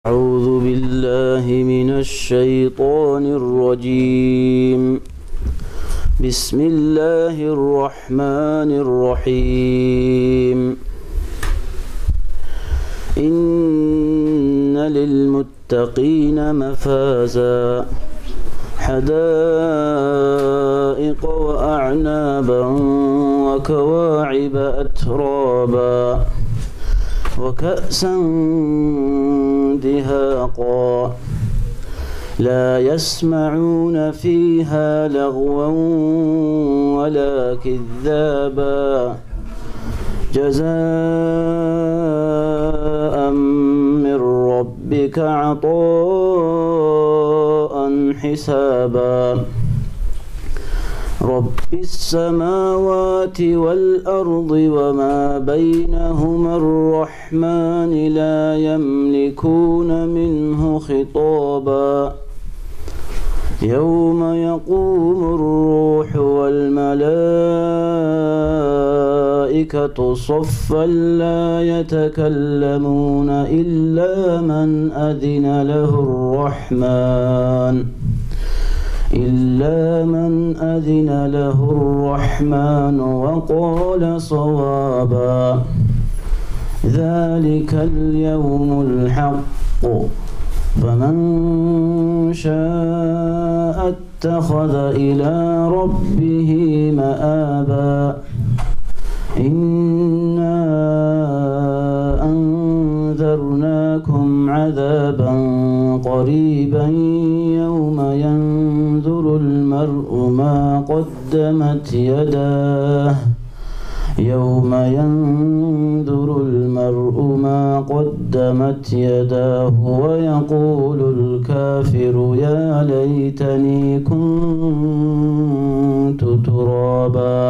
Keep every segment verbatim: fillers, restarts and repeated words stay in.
أعوذ بالله من الشيطان الرجيم. بسم الله الرحمن الرحيم. إن للمتقين مفازا، حدائق وأعنابا وكواعب أترابا، وكأسا دهاقا، لا يسمعون فيها لغوا ولا كذابا، جزاء من ربك عطاء حسابا. رب السماوات والأرض وما بينهما الرحمن، لا يملكون منه خطابا. يوم يقوم الروح والملائكة صفا، لا يتكلمون إلا من أذن له الرحمن، إلا من أذن له الرحمن وقال صوابا. ذلك اليوم الحق، فمن شاء اتخذ إلى ربه مآبا. إنا أنذرناكم عذابا قريبا، يوم ينظر المرء ما قدمت يداه، يوم ينظر المرء ما قدمت يداه ويقول الكافر يا ليتني كنت ترابا.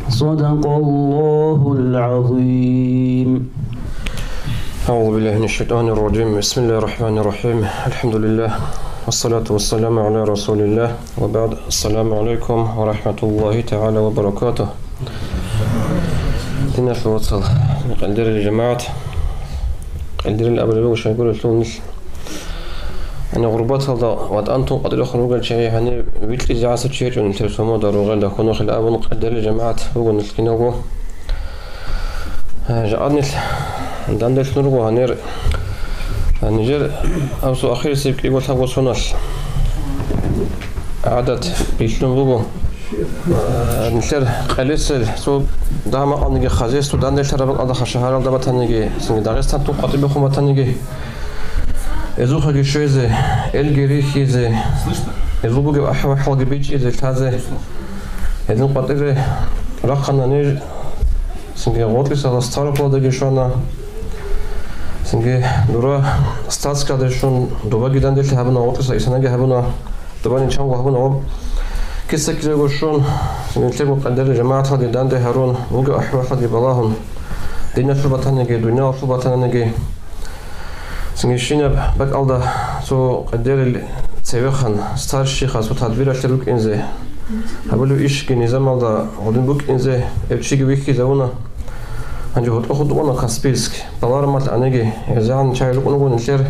صدق الله العظيم. أعوذ بالله من الشيطان الرجيم. بسم الله الرحمن الرحيم. الحمد لله. والصلاة والسلام على رسول الله. وبعد. السلام عليكم ورحمة الله تعالى وبركاته. Диналъул вацал, къилдирил жамагӀат, къилдирил абулеб буго щайгурелъул нилъ. Гьаниб гъурбаталда ватӀан тун къватӀирехун ругел чагӀи гьаниб вилълъизе гӀасаб чи гьечӀо нилъер сомода ругъелда хьунухъе абун къилдирил жамагӀат буго нилъ киналго. Жакъа нилъ данделъун руго гьанир, нижер абсу ахирисеб кӀиго-лъабго соналъ гӀадат бихьун буго. Нилъер къелесел цо дагьа-макъалниги хозяйство данделъараб бакӀалда, шагьаралда батаниги, цинги Дагъистан тун къватӀибехун батаниги, эзухъеги щвезе, элги рихьизе, эзул бугеб ахӀи-вахӀалги бичӀчӀизе, лъазе. Гьедин къватӀире рахъана ниж, цинги гъоркьиса Ставропольдаги щвана, цинги дура Стальскалде щун, дубаги данделъи гьабуна, гъоркьиса исанаги гьабуна, дубани чанго гьабуна ва киса-кизего щун, цинги лъего къилдирил жамагӀаталги данде гьарун, бугеб ахӀи-вахӀалги балагьун, диналъул батаниги, дуниялалъул батаниги. Цинги щинаб бакӀалда цо къилдирил цевехъан старшийха цо тадбиралъе рукӀинзе, гьабулеб ишги низамалда гъодин букӀинзе гьев чиги вихьизавуна. Гьанже гьоркьохъун тӀубана Каспийск, балагьараб мехалъ гьаниги, гьезегӀан чагӀи рукӀун руго нилъер,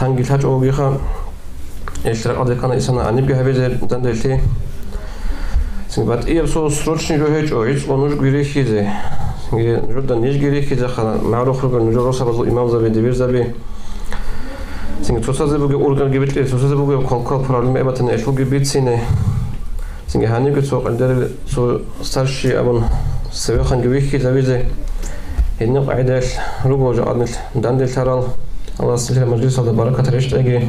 лъанги лъачӀого вугиха. Ил ракъалде ккана исана гьанибги гьабизе данделъи. Цинги батӀияб цо срочный жо гьечӀо, гӀицӀго нужги рихьизе. Цинги нужеда нижги рихьизеха, магӀрух ругел нужер росабазул имамзаби, дибирзаби. Цинги цоцазе бугеб ургарги бикье, цоцазе бугеб квалквал проблема эбатани элъулги бицине. Цинги гьанибги цо къилдирил цо старший абун цевехъанги вихьизавизе гьениб къагӀидаялъ руго жакъа нилъ данделъарал. Аллагьас нилъер мажлисалда баракат рещтӀеги.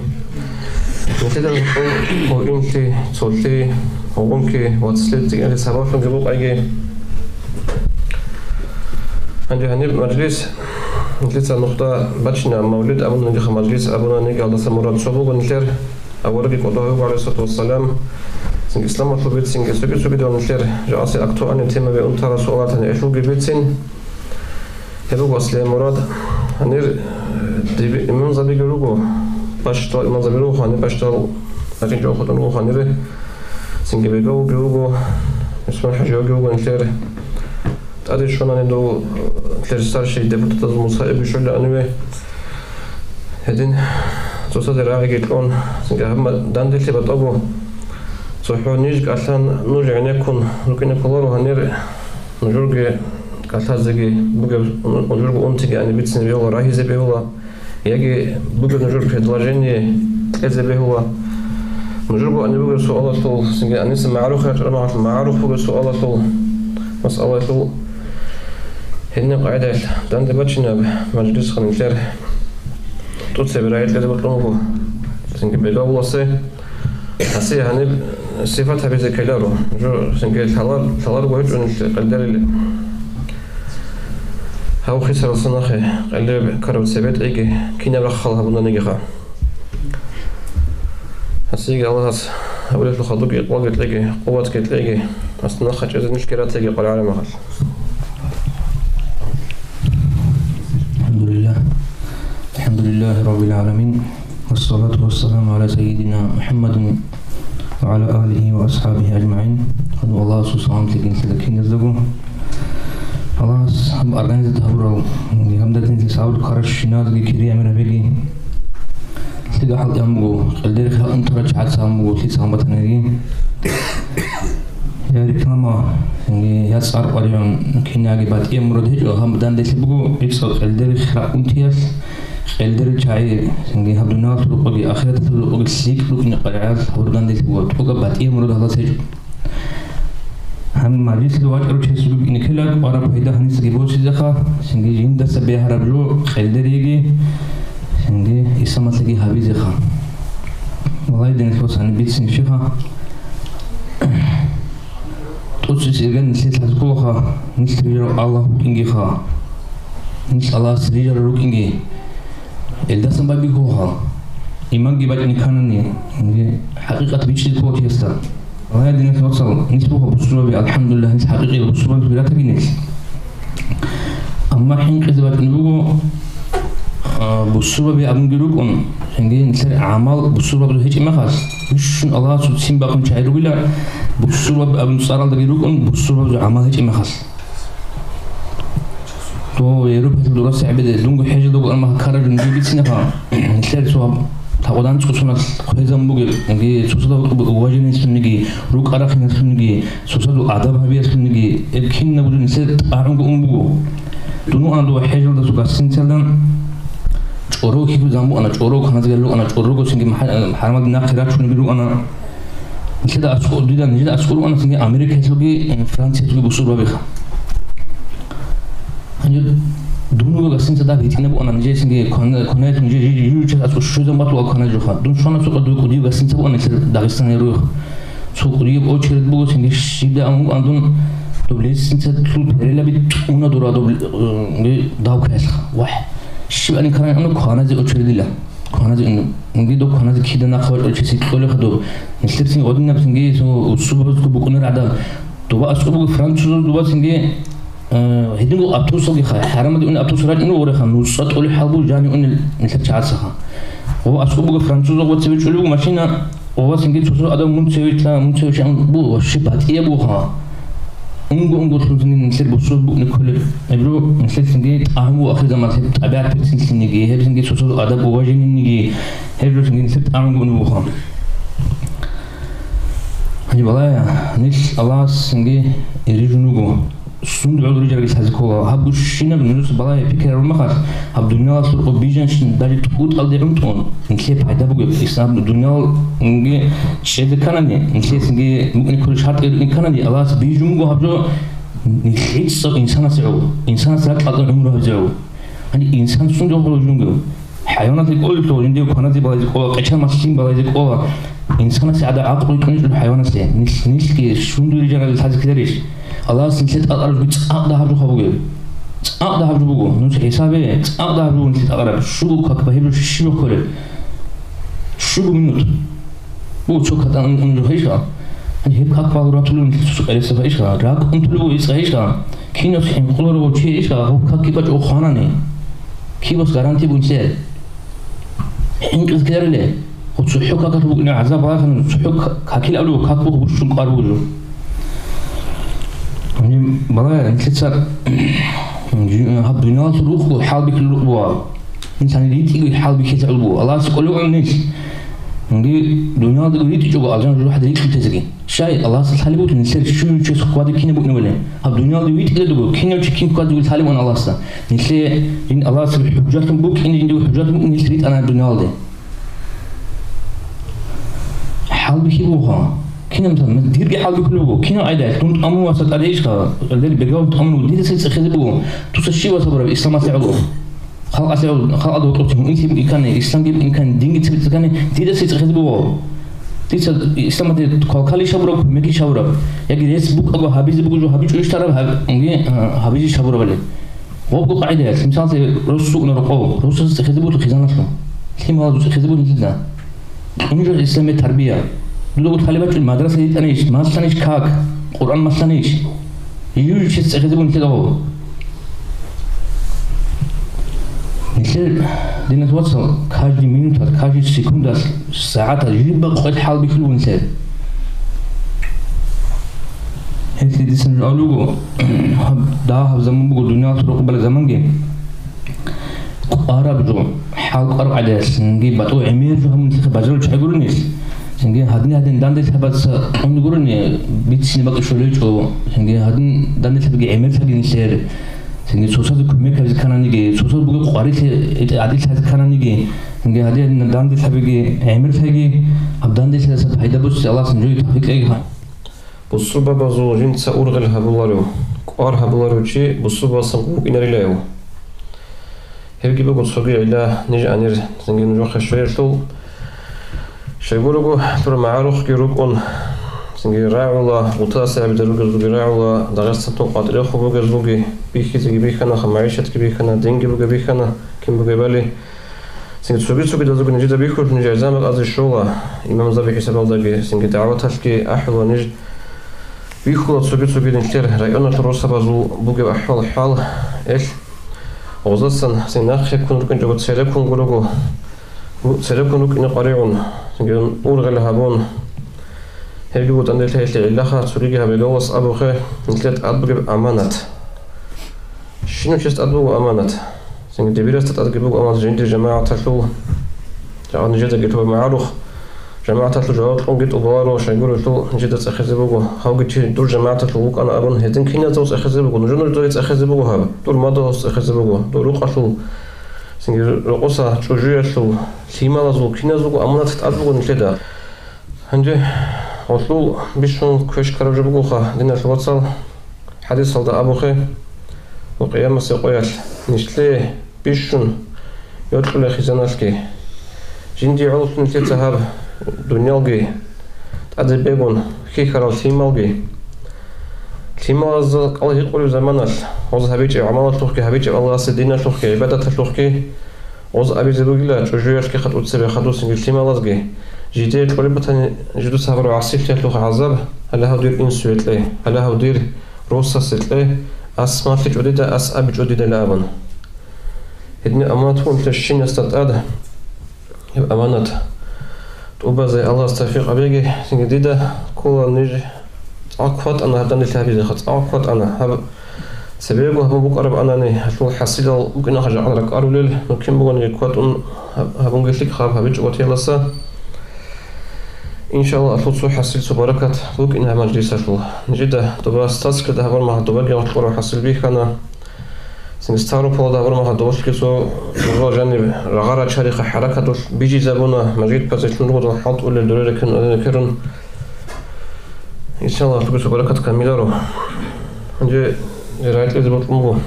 Нилъеда гьуинлъи, цолъи, гъунки, вацлъи цӀикӀкӀине сабаблъунги букӀаги. Гьанже гьаниб мажлис, нилъеца нухда бачина, мавлид абуна нилъеха, мажлис абуна нилъеха, гьалдаса мурад цо буго нилъер. Аварагги кӀодо гьавуго, гӀалайгьиссалату вассалам, цинги исламалъул бицинги цоги-цогидал нилъер жакъасеб актуални темаби унтарал суалатани элъулги бицин. Гьеб буго аслияб мурад. Гьанир, э, диби-, имамзабиги руго, бащдал имамзаби руго, гьанир бащдал акъинчӀого хутӀун руго, гьанир цинги бегавулги вуго, ГӀусман ХӀажиевги вуго нилъер. ТӀаде щванани дов, э, нилъер старший депутатазул Мусаевги щвела гьаниве. Гьедин, цоцазе рагӀиги кьун, цинги гьаб данделъи батӀаго, цохӀо ниж кӀалъан нуж гӀенеккун рукӀине кколаро гьанир, нужурги кӀалъазеги бугеб, нужурго унтиги ани бицине бегьула, рагьизе бегьула, яги бугеб нужер предложение кьезе бегьула. Нужурго ани бугеб суалалъул, цинги аниса магӀрух рачӀараб магӀарул, магӀрух бугеб суалалъул, масъалалъул, гьединаб къагӀидаялъ данде бачинаб мажлисха нилъер тӀоцебе рагӀи кьезе бокьун буго. Цинги бегавуласе гьасие гьаниб сифат гьабизе ккеларо. Жо цинги лъалар-, лъаларго гьечӀо нилъ къелдерил. Гьав хисаралса нахъе къелдераб ккараб цебетӀиги кинаб рахъал гьабунаниги ха. Гьасиеги Аллагьас гьабулелъул хадубги, икъбалги кьеги, къуватги кьеги, гьасда нахъа чӀезе нилъги ратеги къваригӀараб мехалъ. الحمد لله. الحمد لله رب العالمين. والصلاة والسلام على سيدنا محمد وعلى آله وأصحابه أجمعين. Хадуб Аллагьасул салам лъикӀин лъила киназдаго. Аллагьас гьаб организат гьабурал, гьамдатинлъи сабур ккаращиназги кири гӀемер гьабеги. Лъида хӀалтӀи гьабун буго, къелдерихъ унтарал чагӀаца гьабун буго, лъица гьабун батаниги. Я реклама, я цӀар къваригӀун, кинаги батӀияб мурад гьечӀо, гьаб данделъи буго, гӀицӀал къелдерихъ ракӀунтиялъ, къелдерил чагӀи, гьаб дуниялалъул рукъоги, ахираталъул рукъоги лъикӀ рукӀине къваригӀел гьабурган делъ буго, тӀокӀаб батӀияб мурад гьалас гьечӀо. Гьаниб мажлислъи вачӀарав чиясе бугеб инеккелаб къвараб пайда гьанисаги босизеха, цинги жиндаса бегьараб жо къелдериеги, цинги исламалъеги гьабизеха. Валлагь, диналъул вацал, гьаниб бицин щиха. ТӀоцебесеб ирган нилъее лъазе кколаха, нилъ рижарав Аллагь вукӀингиха. Нилъ Аллагьас рижарал рукӀинги. Гьелдасан байбихьулаха. Иманги бачӀине кканани, хӀакъикъат бичӀчӀизе ккола чиясда. Валлагь, диналъул вацал, нилъ буго бусурбаби, алхӀамдулиллагь, нилъ хӀакъикъи бусурбаби биратаги нилъ. Амма хӀинкъизе бачӀунеб буго, а, бусурбаби абунги рукӀун, цинги нилъер гӀамал бусурбабазул гьечӀеб мехалъ, бищун Аллагьасул ццин бахъун чагӀи ругила, бусурбаби абун цӀаралдаги рукӀун, бусурбабазул гӀамал гьечӀеб мехалъ. Дов Европалъул дураса гӀебеде, дунго хӀежалда вугоан мехалъ ккараб жо нужее бицинеха. Нилъер цо гьаб такъвадан цӀусуналъ хъвезабун бугеб, цоцазда уважениялъунги, рукӀа-рахиналъунги, цоцазул адаб гьабиялъунги, гьеб кинабго жо нилъер тӀагӀунго ун буго. Дун вуана дова хӀежалда цо гостиницалда, чӀорого хьихьулзабун букӀана, чӀорого каназги рукӀана, чӀорого цинги хӀа-, хӀарамалде нахъе рачунги рукӀана. Нилъеда аскӀор, дида нижеда аскӀор вуана цинги Америкалъулги, э, Франциялъулги бусурбабиха. Гьанже дун вуго гостиница дагь гьитӀинаб буана, нижецинги квана-, кванаялъ нижер жи-, жи-, жи-, час аскӀор щвезабун батула кваназе жоха. Дун щвана цо къадуй кӀудияб гостиница буана нилъер Дагъистаналъ руйха. Цо кӀудияб очередь буго, цинги щибда амун кӀван дун доб лестницалъул перелаби тӀуна дура доб, э, давкаялъха. Вагь, щибани ккарани амма кваназе очередила. Кваназе ун-, унги доб кваназе кида нахъа вачӀарав чиясе кьолеха доб. Нилъерцин гъодинабцинги цо усубазго букӀунар гӀадал. Доба аскӀоб буго французаз, доба цинги, э, гьединго автобусалги хай. ХӀарамалде уни автобус рачӀунев вореха, нуцӀа тӀолеб хӀал буго жани уни нилъер чагӀацаха. О, аскӀоб буго французаз, ва цеве чӀолеб буго машина, о, ва цинги цо-цо адам мун цеве чӀа, мун цеве чӀа, бу, вообще батӀияб буха. Унго-унго лъунзини нилъер бусурбаби букӀине кколеб. Гьеб жо нилъер цинги тӀагӀун буго ахирзаман гьеб тӀабигӀат берцинлъиниги, гьеб цинги цо-цо адаб уважениениги, гьеб жо цинги нилъер тӀагӀунгун буго. Гьаниб балагье, нилъ Аллагьас цинги рижун руго. Сунда гӀоло рижарги лъазе ккола. Гьаб гущинаб нужеца балагье пикру гьарун мехалъ, гьаб дуниялалъул рукъоб бижанщин даже тӀутӀалде гӀунтӀун, нилъее пайда бугеб. Исламалъул дуниялалги чӀезе кканани, нилъецинги мукӀни кколеб шартӀги рукӀине кканани, Аллагьас бижун буго гьаб жо нилъ гӀицӀав инсанасе гӀоло, инсанас ракӀалда гӀумру гьабизе гӀоло. Гьаниб инсан сунда гӀоло жунгев? ХӀайваналъе кӀолелъул жиндие кваназе балазе ккола, къечан малъин балазе ккола. Инсанасе гӀадаб гӀакълу кьуничӀеб хӀайваналъе. Нилъ, нилъги сунда рижарали лъазе ккеларищ? Аллагьас нилъее тӀадкъараб жо цӀакъ дагьаб жо бугеб. ЦӀакъ дагьаб жо буго. Нуж хӀисабе, цӀакъ дагьаб жо буго нилъее тӀадкъараб. Щуго как ба гьеб жо щиб кколеб? Щуго минут. Бу цо катӀан ун, ун жо гьейша. Гьеб как балур ратулев нилъ цо къересаб гьейша. РакӀ унтулев гьейса гьейша. Кинас хӀинкъуларо чи гьейша, гьеб как кибачӀо хванани. Кибас гаранти бунлъе? ХӀинкъиз ккариле. ГьуцухӀо какалъ букӀине гӀазаб гьахъан, гьуцухӀо ка-, какил абулев, как буго гущун кӀвар бугев. Гьаниб балагье, нилъеца гьаб дуниялалъул рукъ, хӀалбихьулел рукъ бугеб. Инсанил ритӀиги хӀалбихьилъи гӀолбу. Аллагьас кӀолев гӀемнилъ. Инги дуниялдаго ритӀичӀого алжан жужахӀад рикьутезеги. Щай, Аллагьас лъалеб бутун нилъер щуючес хъвади кинаб букӀин вале. Гьаб дуниялда витӀиладуго, кинав чи кин хъвадиги лъалеб ун Аллагьасда. Нилъе ин Аллагьас хӀужжатлъун букӀине, жиндиго хӀужжатлъун букӀине нилъ ритӀана дуниялде. ХӀалбихьи буго. Кинаб ма-, дирги хӀалбихьулеб буго. Кинав гӀайда, дун тӀамун васа тӀаде ишха, гьалдер бегавун тӀамун вуго. Дида цей цӀехезе буго. Дуца щив васа бураб исламалъе гӀоло? Халкъалъе гӀоло, халкъалда гьоркьоб цин инлъи букӀин ккани, исламги букӀин ккани, динги цебе цӀикӀкӀани, дида цей цӀехезе буго. Дица исламалде квалквалищ гьабураб, кумекищ гьабураб. Яги рес букӀаго гьабизе буго жо гьабичӀо иштараб гьаб-, инги, а, гьабизищ гьабурабали. Гъобго къагӀидаялъ, мисаллъи, рос сукӀуна рокъов, росасе цӀехезе буго хизаналъул. Лъималазул цӀехезе буго нилъеда. Унжал исламият тарбия. Дуда гьале бачӀун мадраса йитӀанищ, малъанищ как, Къуръан малъанищ. Июль чес цӀехезе буго нилъеда гъо. Нилъер динас вацал, каждый минуталъ, каждый секундалъ, сагӀаталъ жибаб къвел хӀалбихьулеб буго нилъер. Гьелъие дица нуж абулеб буго, гьаб дагьаб заман буго, дуниялалъул рокъоб балеб заманги. КӀвараб жо, хӀал кӀвараб гӀадиялъ, цинги батӀул гӀемер жо гьабун нилъехъе бажарулев чи гуро нилъ. Цинги гьадин-гьадин данделъабаца кьун гурони, бицине бакӀ щолечӀо, цинги гьадин данделъабиги гӀемерлъаги нилъер. Цинги цоцазе кумек гьабизе ккананиги, цоцаз бугеб къварилъи гӀадиллъазе ккананиги, цинги гьадин-гьадин данделъабиги гӀемерлъаги, гьаб данделъиялдаса пайда буцин Аллагьас нужее тавфикъ кьеги. Бусурбабазул жинца ургъел гьабуларев, кӀвар гьабуларев чи бусурбабасан вукӀинарилаяв? Гьебги буго цоги гӀилла ниж гьанир цинги нужехъе щвеялъул. Щайгурого, дур магӀарухъги рукӀун, цинги рагӀула, гъутасе гьабида ругезулги рагӀула, Дагъистаналъул къватӀирехун бугезулги, бихьизеги бихьана, ха, магӀишатги бихьана, динги бугеб бихьана, кин бугебали. Цинги цоги-цогидазулги нижеда бихьулъ, ниж гӀезамал азе щола, имамзаби хӀисабалдаги, цинги дагӀваталъги ахӀула ниж. Бихьула цоги-цоги нилъер районалъул росабазул бугеб ахӀвал-хӀал, эл, гъозасан цин нахъе ккун рукӀинчӀого цереккун гурого, цереккун рукӀине къваригӀун, цинги ургъел гьабун. Гьебги бутӀан нилъ гьелъие гӀиллаха цогиги гьабигалас абухъе, нилъер тӀад бугеб аманат. Щинав чияс тӀад буго аманат. Цинги дибирасда тӀадги буго аманат жиндир жамагӀаталъул. Жагъа нижедаги тӀубаб магӀарух, жамагӀаталъул жаваб кьунги тӀубаларо, щайгурелъул нижеда цӀехезе буго, гьавги чи дур жамагӀаталъул вукӀана абун, гьедин киназдаго цӀехезе буго, нужер нужедаги цӀехезе буго гьаб, дур мадугьалъул цӀехезе буго, дур рукъалъул, цинги рокъоса чӀужуялъул, лъималазул, киназулго аманат тӀад буго нилъеда. Гьанже гъолъул бищун квеш ккараб жо бугоха, диналъул вацал, хӀадисалда абухъе, ва къиямасеб къоялъ нилъее бищун йокьулел хизаналъги. Жиндие гӀололъун нилъеца гьаб дуниялги тӀаде бегун хьихьарал лъималги. Лъималазда кӀал гьикъулеб заманалъ, гъоз гьабичӀеб гӀамалалъухъги, гьабичӀеб Аллагьасе диналъухъги, гӀибадаталъухъги, гъоз абизе бугила чӀужуялъги хатӀуцебе хадусинги лъималазги, жидее кьолеб батани, жидуца гьабураб гӀасилъиялъухъ гӀазаб, гьале гьав дир инсуе кье, гьале гьав дир росасе кье, ас малъичӀо дида, ас абичӀо дида абун. Гьедин аманат бугелъул щинасда тӀад, гьеб аманат тӀубазе Аллагьас тавфикъ гьабеги, цинги дида ккола ниж цӀакъ кватӀана гьаб данделъи гьабизеха, цӀакъ кватӀана. Гьаб цебего гьабун букӀараб анани, гьалъул хӀасилал букӀинаха жакъа ракӀарулел, ну кин бугониги кватӀун гьаб-, гьабунги лъикӀ гьаб гьабичӀого теласа. Иншаллагь, гьалъул цо хӀасил, цо баракат букӀин гьаб мажлисалъул. Нижеда доба Стальскида гьабураб мехалъ добаги гъоркь кьураб хӀасил бихьана. Цинги Ставрополалда гьабураб мехалъ добалъги цо гьоркьоб жаниб рагъа рачариха хӀаракаталъ бижизабуна, мажгитпазе лъун ругодал хӀалтӀулел дуре рекерун, дуре рекерун. Иншаллагь, гьалъулги цо баракат камиларо. Гьанже рагӀи кьезе бокьун буго.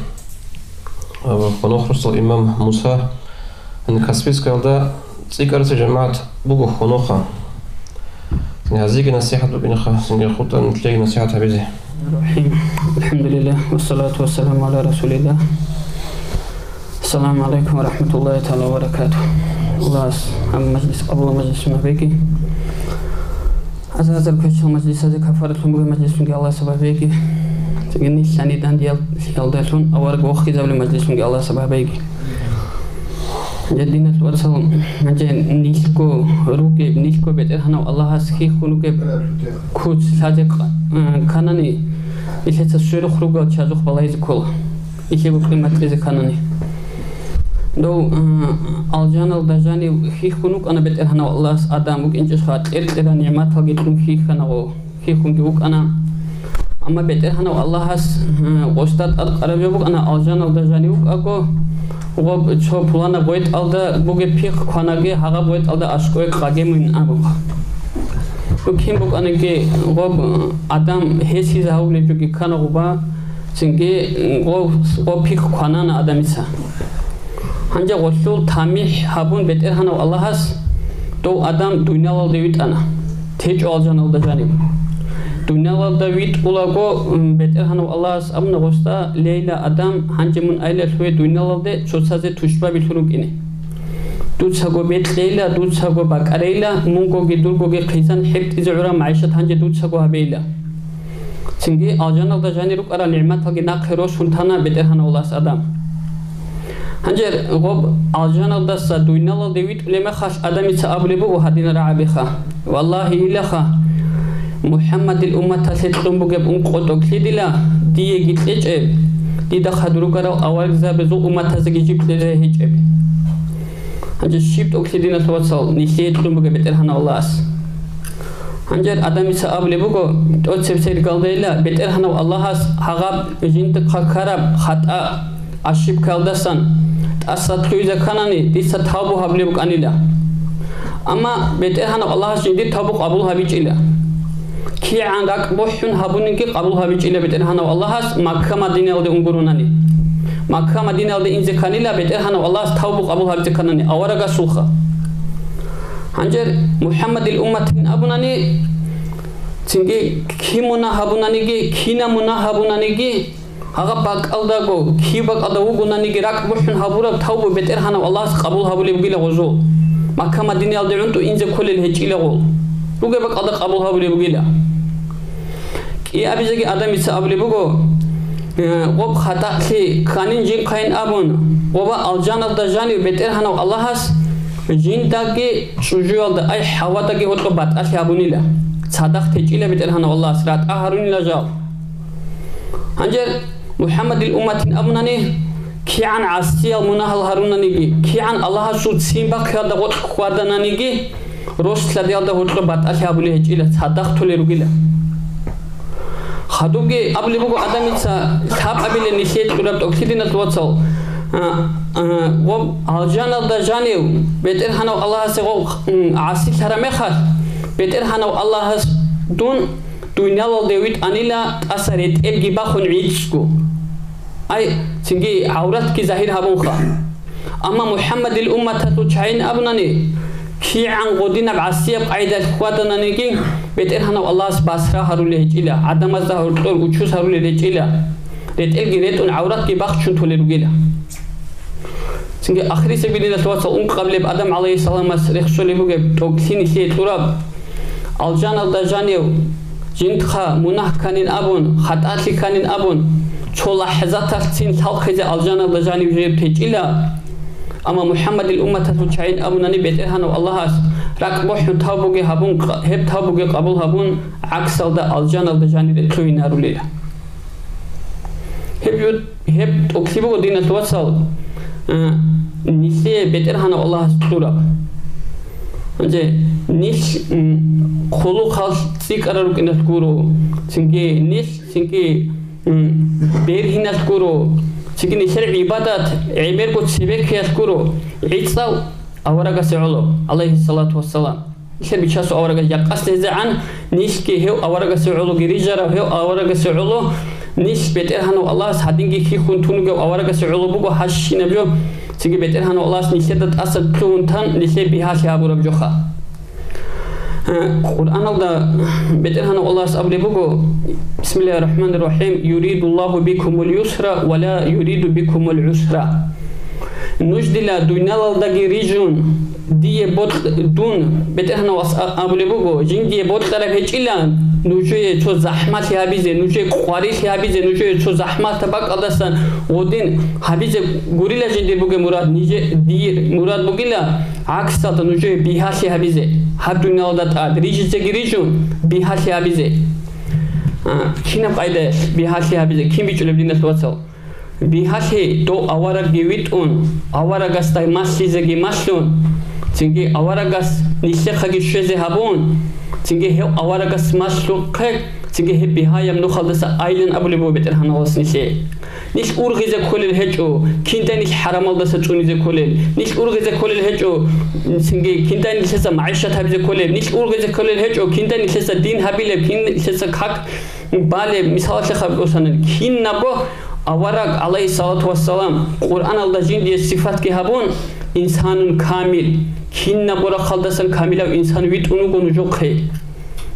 Гьаниб Хонохросул имам Муса, гьаниб Каспийскаялда цӀикӀкӀарасеб жамагӀат буго Хоноха. Гьазиеги насихӀат букӀинаха, цинги хутӀа нилъееги насихӀат гьабизе. الرحيم. الحمد لله، والصلاة والسلام على رسول الله. السلام عليكم ورحمة الله تعالى وبركاته. Аллагьас гьаб мажлис къабул мажлисун гьабеги. Гьазар-гьазар квешал мажлисазе кафаратлъун бугеб мажлисунги Аллагьас гьабеги. Цинги нилъ данде-, данде лъиялдалъун авараг вохизабулеб мажлисунги Аллагьас гьабеги. Гьанже, диналъул вацал, гьанже нилъго ругеб, нилъго БетӀергьанав Аллагьас хьихьун ругеб куц лъазе кканани, нилъеца сверухъ ругел чагӀазухъ балагьизе ккола, нилъего къимат кьезе кканани. Дов, э, алжаналда жанив хьихьун вукӀана БетӀергьанав Аллагьас Адам вукӀинчӀелъха, кьер-кьера нигӀматалги кьун хьихьана гъов, хьихьунги вукӀана. Амма БетӀергьанав Аллагьас, э, гъосда тӀадкъараб жо букӀана, алжаналда жанив вукӀаго, гъоб цо пуланаб гъветӀалда бугеб пихъ кванаге, гьагъаб гъветӀалда аскӀове къаге мун абун. Дов кин букӀаниги, гъоб, э, Адам гьесие гьавулеб жоги ккана гъуба, цинги гъо-, гъо пихъ кванана Адамица. Гьанже гъолъул тамихӀ гьабун БетӀергьанав Аллагьас дов Адам дуниялалде витӀана, течӀо алжаналда жанив. Дуниялалда витӀулаго, м, БетӀергьанав Аллагьас абуна гъосда: «Лейла, Адам, гьанже мун айила лъугье дуниялалде цоцазе тушбабилъун рукӀине. Дуцаго бекьейила, дуцаго бакӀарейила, мунгоги дургоги хъизан хӀетӀизе гӀураб магӀишат гьанже дуцаго гьабейила». Цинги алжаналда жанир рукӀарал нигӀматалги нахъе росун тана БетӀергьанав Аллагьас Адам. Гьанже гъоб алжаналдаса дуниялалде витӀулеб мехалъ Адамица абулеб буго гьадинал рагӀабиха: «Валлагьи, илаха, МухӀаммадил умматалъе кьун бугеб ункъо тӀокӀлъидила диеги кьечӀеб, дида хадур ругарал аварагзабазул умматазеги жиб кьезе гьечӀеб». Гьанже щиб тӀокӀлъи, диналъул вацал, нилъее кьун бугеб БетӀергьанав Аллагьас? Гьанже Адамица абулеб буго, тӀоцеб сергал дайла, БетӀергьанав Аллагьас гьагъаб жиндихъа ккараб хатӀа, ошибкаялдасан тӀаса лъугьизе кканани, дица тавбу гьабулеб букӀанила. Амма БетӀергьанав Аллагьас жиндир тавбу къабул гьабичӀила. КигӀан ракӀ бухӀун гьабуниги къабул гьабичӀила БетӀергьанав Аллагьас Макка-Мадинаялде унгурунани. Макка-Мадинаялде инзе кканила БетӀергьанав Аллагьас тавбу къабул гьабизе кканани аварагасулха. Гьанже МухӀаммадил умматин абунани, цинги кин мунагь гьабунаниги, кина мунагь гьабунаниги, гьагъаб бакӀалдаго, киб бакӀалда вугонаниги ракӀ бухӀун гьабураб тавбу БетӀергьанав Аллагьас къабул гьабулеб бугила гъозул. Макка-Мадинаялде гӀунтӀу инзе кколел гьечӀила гъол. Бугеб бакӀалда къабул гьабулеб бугила. КӀиабизеги Адамица абулеб буго, э, гъоб хатӀалъи кканин жинхъайин абун, гъоба алжаналда жанив БетӀергьанав Аллагьас жиндаги чӀужуялда, ай, ХӀавадаги гьоркьоб батӀалъи гьабунила. Цадахъ течӀила БетӀергьанав Аллагьас, ратӀа гьарунила жал. Гьанже МухӀаммадил умматин абунани, кигӀан гӀасиял мунагьал гьарунаниги, кигӀан Аллагьасул ццин бахъиялда гъоркь хьвадананиги, рос-лъадиялда гьоркьоб батӀалъи гьабулел гьечӀила, цадахъ толел ругила. Хадубги абулеб буго Адамица лъабабилеб нилъее кьураб тӀокӀлъи, диналъул вацал, а, а, гъоб алжаналда жанив БетӀергьанав Аллагьасе гъоб, м, гӀасилъараб мехалъ, БетӀергьанав Аллагьас дун дуниялалде витӀанила тӀаса ретӀелги бахун гӀицӀго. Ай, цинги гӀавратги загьир гьабунха. Амма МухӀаммадил умматалъул чагӀин абунани, кигӀан гъодинаб гӀасияб къайдалъ хьвадананиги, БетӀергьанав Аллагьас басра гьарулел гьечӀила, гӀадамазда гьоркьор учус гьарулел гьечӀила, ретӀелги ретӀун гӀавратги бахчун толел ругила. Цинги ахирисеб, диналъул вацал, ункъабилеб Адам гӀалайгьиссаламас рехсолеб бугеб тӀокӀлъи нилъее кьураб. Алжаналда жанив жинтха мунагь кканин абун, хатӀалъи кканин абун, цо лахӀзаталъцин лъалхъизе алжаналда жанив жив течӀила. Амма МухӀаммадил умматалъул чагӀин абунани, БетӀергьанав Аллагьас ракӀ бухӀун тавбуги гьабун, къ-, гьеб тавбуги къабул гьабун, гӀаксалда алжаналда жанире лъугьинарулила. Гьеб жо-, гьеб тӀокӀлъи буго, диналъул вацал, а, нилъее БетӀергьанав Аллагьас кьураб. Гьанже нилъ, м, хъулухъалъ цӀикӀкӀарал рукӀиналъ гуро, цинги нилъ, цинги, м, бергьиналъ гуро, цинги нилъер гӀибадат гӀемерго цебе ккеялъ гуро, гӀицӀав аварагасе гӀоло, гӀалайгьиссалату вассалам. Нилъер Бичасул аварагас якъас лъезегӀан, нилъги гьев аварагасе гӀологи рижарав, гьев аварагасе гӀоло, нилъ БетӀергьанав Аллагьас гьадинги хьихьун тун вугев аварагасе гӀоло буго гьащинаб жо, цинги БетӀергьанав Аллагьас нилъеда тӀаса лъугьун тан, нилъее бигьалъи гьабураб жоха. Э, Къуръаналда БетӀергьанав Аллагьас абулеб буго, Бисмиллагьир рахӀманир рахӀим, «Юридуллагьу бикумул юсра ва ла юриду бикумул гӀусра». Нуж дила дуниялалдаги рижун, дие бокь-, дун, БетӀергьанав Аллагьас а-, абулеб буго, жиндие бокьараб гьечӀила нужее цо захӀмалъи гьабизе, нужее къварилъи гьабизе, нужее цо захӀмалъа бакӀалдасан гъодин гьабизе гурила жиндир бугеб мурад, нижер, дир мурад бугила гӀаксалда нужее бигьалъи гьабизе, гьаб дуниялалда тӀад рижизеги рижун, бигьалъи гьабизе. А, кинаб къайдаялъ бигьалъи гьабизе, кин бичӀчӀулеб, диналъул вацал? Бигьалъе дов аварагги витӀун, аварагасда малъизеги малъун, цинги аварагас нилъехъаги щвезе гьабун, цинги гьев аварагас малъухъе, цинги гьеб бигьаяб нухалдаса айилан абулеб буго БетӀергьаналас нилъее. Нилъ ургъизе кколел гьечӀо, киндай нилъ хӀарамалдаса цӀунизе кколел. Нилъ ургъизе кколел гьечӀо, цинги киндай нилъеца магӀишат гьабизе кколеб. Нилъ ургъизе кколел гьечӀо, киндай нилъеца дин гьабилеб, кин нилъеца как балеб. Мисалалъе хаб босанани, кинабго авараг, гӀалайгьиссалату вассалам, Къуръаналда жиндие сифатги гьабун, инсанун камил, кинабго рахъалдасан камилав инсан витӀун вуго нужехъе.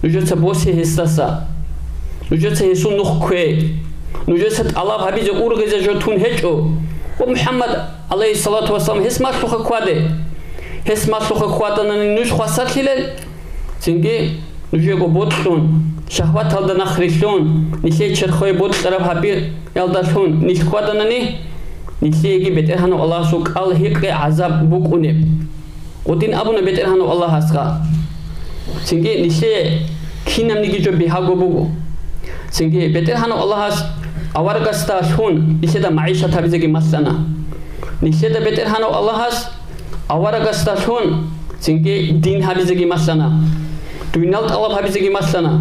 Нужеца босе гьесдаса. Нужеца гьесул нух ккве. Нужеца тӀалаб гьабизе, ургъизе жо тун гьечӀо. Ва МухӀаммад, гӀалайгьиссалату вассалам, гьес малъухъе ккваде. Гьес малъухъе ккватӀанани нуж хвасарлъилел, цинги нужего бокьун, шагьваталда нахърилълъун, нилъее черхое бокьараб гьабиялдалъун нилъ хьваданани, нилъееги БетӀергьанав Аллагьасул кӀал гьикъе гӀазаб букӀунеб. Гъудин абуна БетӀергьанав Аллагьасха. Цинги нилъее кинабниги жо бигьаго буго. Цинги БетӀергьанав Аллагьас аварагасдалъун нилъеда магӀишат гьабизеги малъана. Нилъеда БетӀергьанав Аллагьас аварагасдалъун цинги дин гьабизеги малъана. Дунял тӀалаб гьабизеги малъана.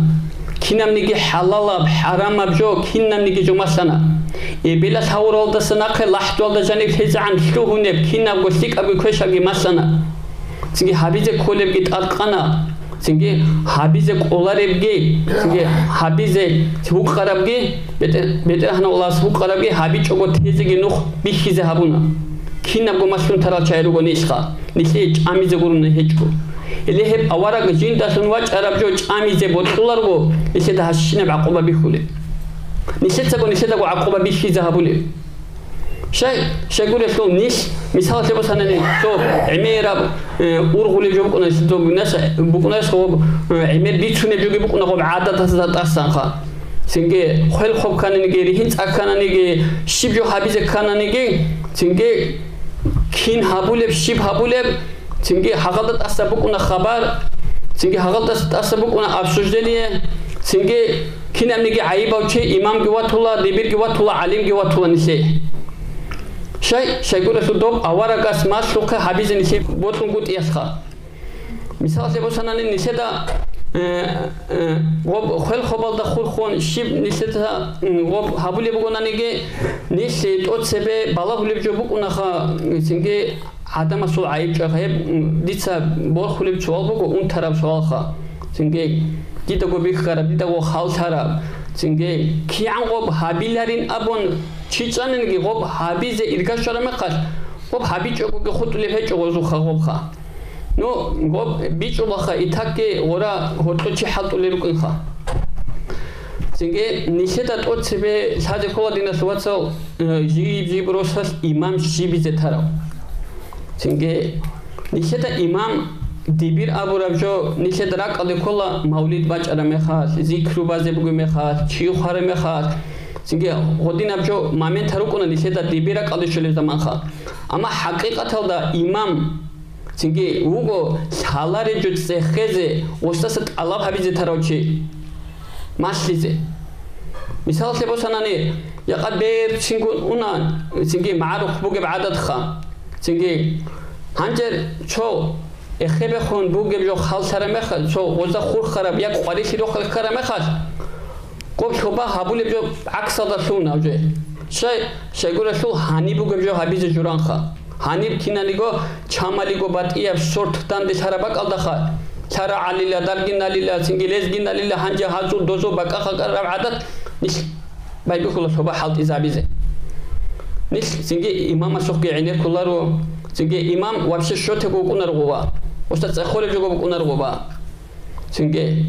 Кинабниги хӀалалаб, хӀарамаб жо, кинабниги жо малъана. Эбелалъ гьавуралдаса нахъе лахӀдуялда жаниб лъезегӀан лъугьунеб кинабго лъикӀабги квешабги малъана. Цинги гьабизе кколебги тӀадкъана. Цинги гьабизе кӀоларебги, цинги гьабизе гьукъарабги, БетӀер-, БетӀергьанав Аллагьас гьукъарабги гьабичӀого тезеги нух бихьизе гьабуна. Кинабго малъун тарал чагӀи руго нилъха. Нилъее чӀамизе гурони гьечӀо. Гьеле гьеб авараг жиндалъун вачӀараб жо чӀамизе бокьуларго, нилъеда гьащинаб гӀакъуба бихьулеб. Нилъецаго нилъедаго гӀакъуба бихьизе гьабулеб. Щай, щайгурелъул нилъ, мисалалъе босанани, цо гӀемераб, э, ургъулеб жо букӀуна, цо букӀунас, букӀунас гъоб, э, гӀемер бицунеб жоги букӀуна гъоб гӀадатазда тӀасанха. Цинги хвел хоб ккананиги, ригьин цӀа ккананиги, щиб жо гьабизе ккананиги, цинги кин гьабулеб, щиб гьабулеб, цинги гьагъалда тӀаса букӀуна хабар, цинги гьагъалда тӀаса букӀуна обсуждение, цинги кинабниги гӀайибав чи имамги ватула, дибирги ватула, гӀалимги ватула нилъее. Щай, щайгурелъул доб аварагас малъухъе гьабизе нилъее бокьунгутӀиялъха. Мисалалъе босанани нилъеда, э, э, гъоб хвел хобалда хурхун, щиб нилъеда, м, гъоб гьабулеб бугонаниги, нилъ тӀоцебе балагьулеб жо букӀунаха, цинги гӀадамасул гӀайиб чӀваха гьеб, м, дица борхулеб суал буго, унтараб суалха. Цинги дидаго бихьараб, дидаго хал лъараб. Цинги кигӀан гъоб гьабиларин абун чи чӀаниги, гъоб гьабизе ирга щвараб мехалъ, гъоб гьабичӀогоги хутӀулеб гьечӀо гъозухъа гъобха. Ну, гъоб бичӀчӀулаха, итакги гъора гьоркьо чи хӀалтӀулел рукӀинха. Цинги нилъеда тӀоцебе лъазе ккола, диналъул вацал, э, жиб-жиб росалъ имам щибизе тарав. Цинги нилъеда имам дибир абураб жо нилъеда ракӀалде ккола, мавлид бачӀараб мехалъ, зикру базе бугеб мехалъ, чи хвараб мехалъ. Цинги гъодинаб жо моментал рукӀуна нилъеда дибир ракӀалде щолеб заманха. Амма хӀакъикъаталда имам цинги вуго лъалареб жо цӀехезе, гъосдаса тӀалаб гьабизе тарав чи, малъизе. Мисалалъе босанани, якъа берцинго уна, цинги магӀарухъ бугеб гӀадатха. Цинги гьанже цо эхебехун бугеб жо хал лъараб мехалъ, цо гъоза хурхараб я къварилъи рохел ккараб мехалъ, гъоб лъоба гьабулеб жо гӀаксалда лъугьуна уже. Щай, щайгурелъул гьаниб бугеб жо гьабизе журанха. Гьаниб киналиго, чамалиго батӀияб сорт данде лъараб бакӀалдаха, лъарагӀалила, даргиналила, цинги лезгиналила, гьанже гьазул дозул бакӀа-хакӀараб гӀадат нилъ байбихьула лъоба хӀалтӀизабизе. Нилъ цинги имамасухъги гӀенеккуларо, цинги имам вообще щотего вукӀунаругъува, устад цӀехолеб жого букӀунаругъува. Цинги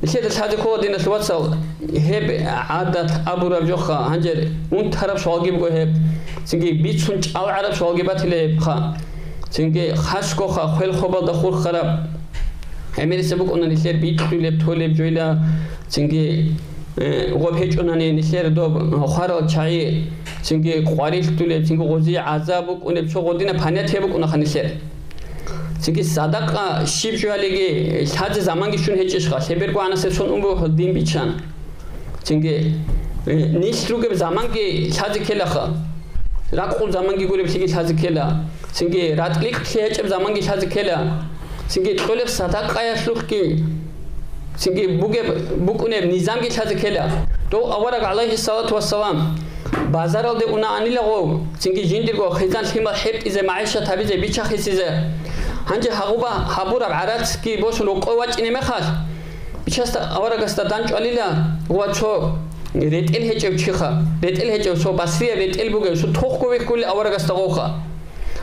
нилъеда лъазе ккола, диналъул вацал, гьеб гӀадат абураб жоха, гьанже унтараб суалги буго гьеб. Цинги бицун чӀалгӀараб суалги батила гьебха. Цинги хасгоха хвел хобалда хурхараб. ГӀемерисеб букӀуна нилъер бикьулеб, толеб жойла. Цинги, э, гъоб гьечӀунани нилъер доб хварал чагӀи. Цинги къварилъулеб, цинги гъозие гӀазаб букӀунеб, цо гъодинаб понятие букӀунаха нилъер. Цинги садакъа щиб жоялиги лъазе заманги щун гьечӀищха, лъеберго гьанасеб сон ун буго дин биччан. Цинги Нилъ ругеб заманги лъазе ккелаха. Ракъул заманги гуреб лъиги лъазе ккела. Цинги ратӀликълъи гьечӀеб заманги лъазе ккела. Цинги кьолеб садакъаялъулъги, цинги бугеб, букӀунеб низамги лъазе ккела. Дов авараг, гӀалайгьиссалату вассалам, базаралде унаанила гъов, цинги жиндирго хъизан лъимал хӀетӀизе, магӀишат гьабизе, бичахъисизе. Гьанже гьагъуба гьабураб гӀарацги босун рокъов вачӀине мехалъ, Бичасда аварагасда данчӀвалила ва цо ретӀел гьечӀев чиха, ретӀел гьечӀев, цо басрияб ретӀел бугев, цо тохго вихьулел аварагасда гъовха.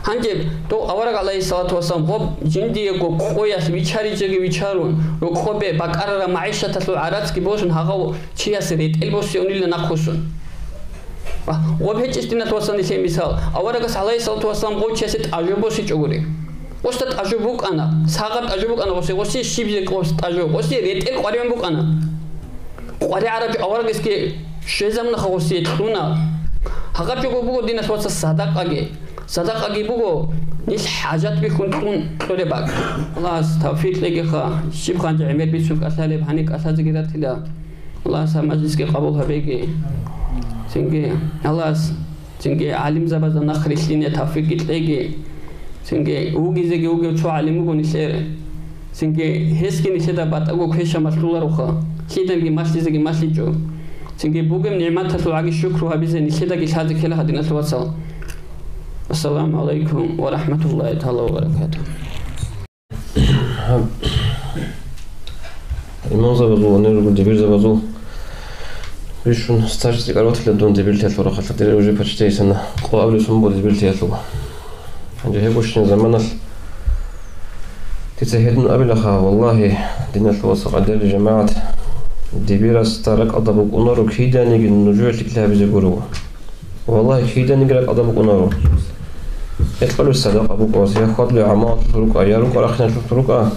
Гьанже дов авараг, гӀалайгьиссалату вассалам, гъоб жиндиего къоялъ вичаричӀеги вичарун, рокъобе бакӀарараб магӀишаталъул гӀарацги босун гьагъав чиясе ретӀел босиунила нахъвуссун. Ва гъоб гьечӀищ, диналъул вацал, нилъее мисал. Аварагас, гӀалайгьиссалату вассалам, гъов чиясе тӀажу босичӀогури. Гъосда тӀажу букӀана, сагъаб тӀажу букӀана гъосе, гъосе щиб зе гъос тӀажу, гъосе ретӀел къваригӀун букӀана. КъваригӀараб аварагасги щвезабунаха, гъосе кьуна. Гьагъаб жого буго, диналъул вацал, садакъаги. Садакъаги буго нилъ хӀажат бихьун кьун кьолеб бакӀ. Аллагьас тавфикъ кьегиха, щиб гъанжа гӀемер бицун кӀалъалеб, гьаниб кӀалъазеги ратила. Аллагьас гьаб мажлисги къабул гьабеги. Цинги Аллагьас, цинги гӀалимзабазда нахъ рилълъине тавфикъги кьеги. Цинги вугизеги вугев цо гӀалим вуго нилъер. Цинги гьесги нилъеда батӀаго квеша малъулароха, лъидаги малъизеги малъичӀо. Цинги бугеб нигӀматалъул гӀаги шукру гьабизе нилъедаги лъазе ккела, диналъул вацал. Ассаламу гӀалайкум ва рахӀматуллагьи тагӀала ва баракатугьу. Имамзабазул ва нургул дибирзабазул бищун стаж цӀикӀкӀараб батила дун дибирлъиялъул рахъалъа, дир уже почти исана къо абулеб сон буго дибирлъиялъул. Гьанже гьеб гощин заманалъ дица гьедин абилаха, валлагьи, диналъул вацал, къадарил жамагӀат, дибирасда ракӀалда букӀунаро киданиги нужее лъикӀлъи гьабизе гуро. Валлагьи, киданиги ракӀалда букӀунаро. Гьекъалуй садакъа букӀа, я хьвадулев гӀамалалъулъ рукӀа, я рукӀа рахъиналъулъ рукӀа.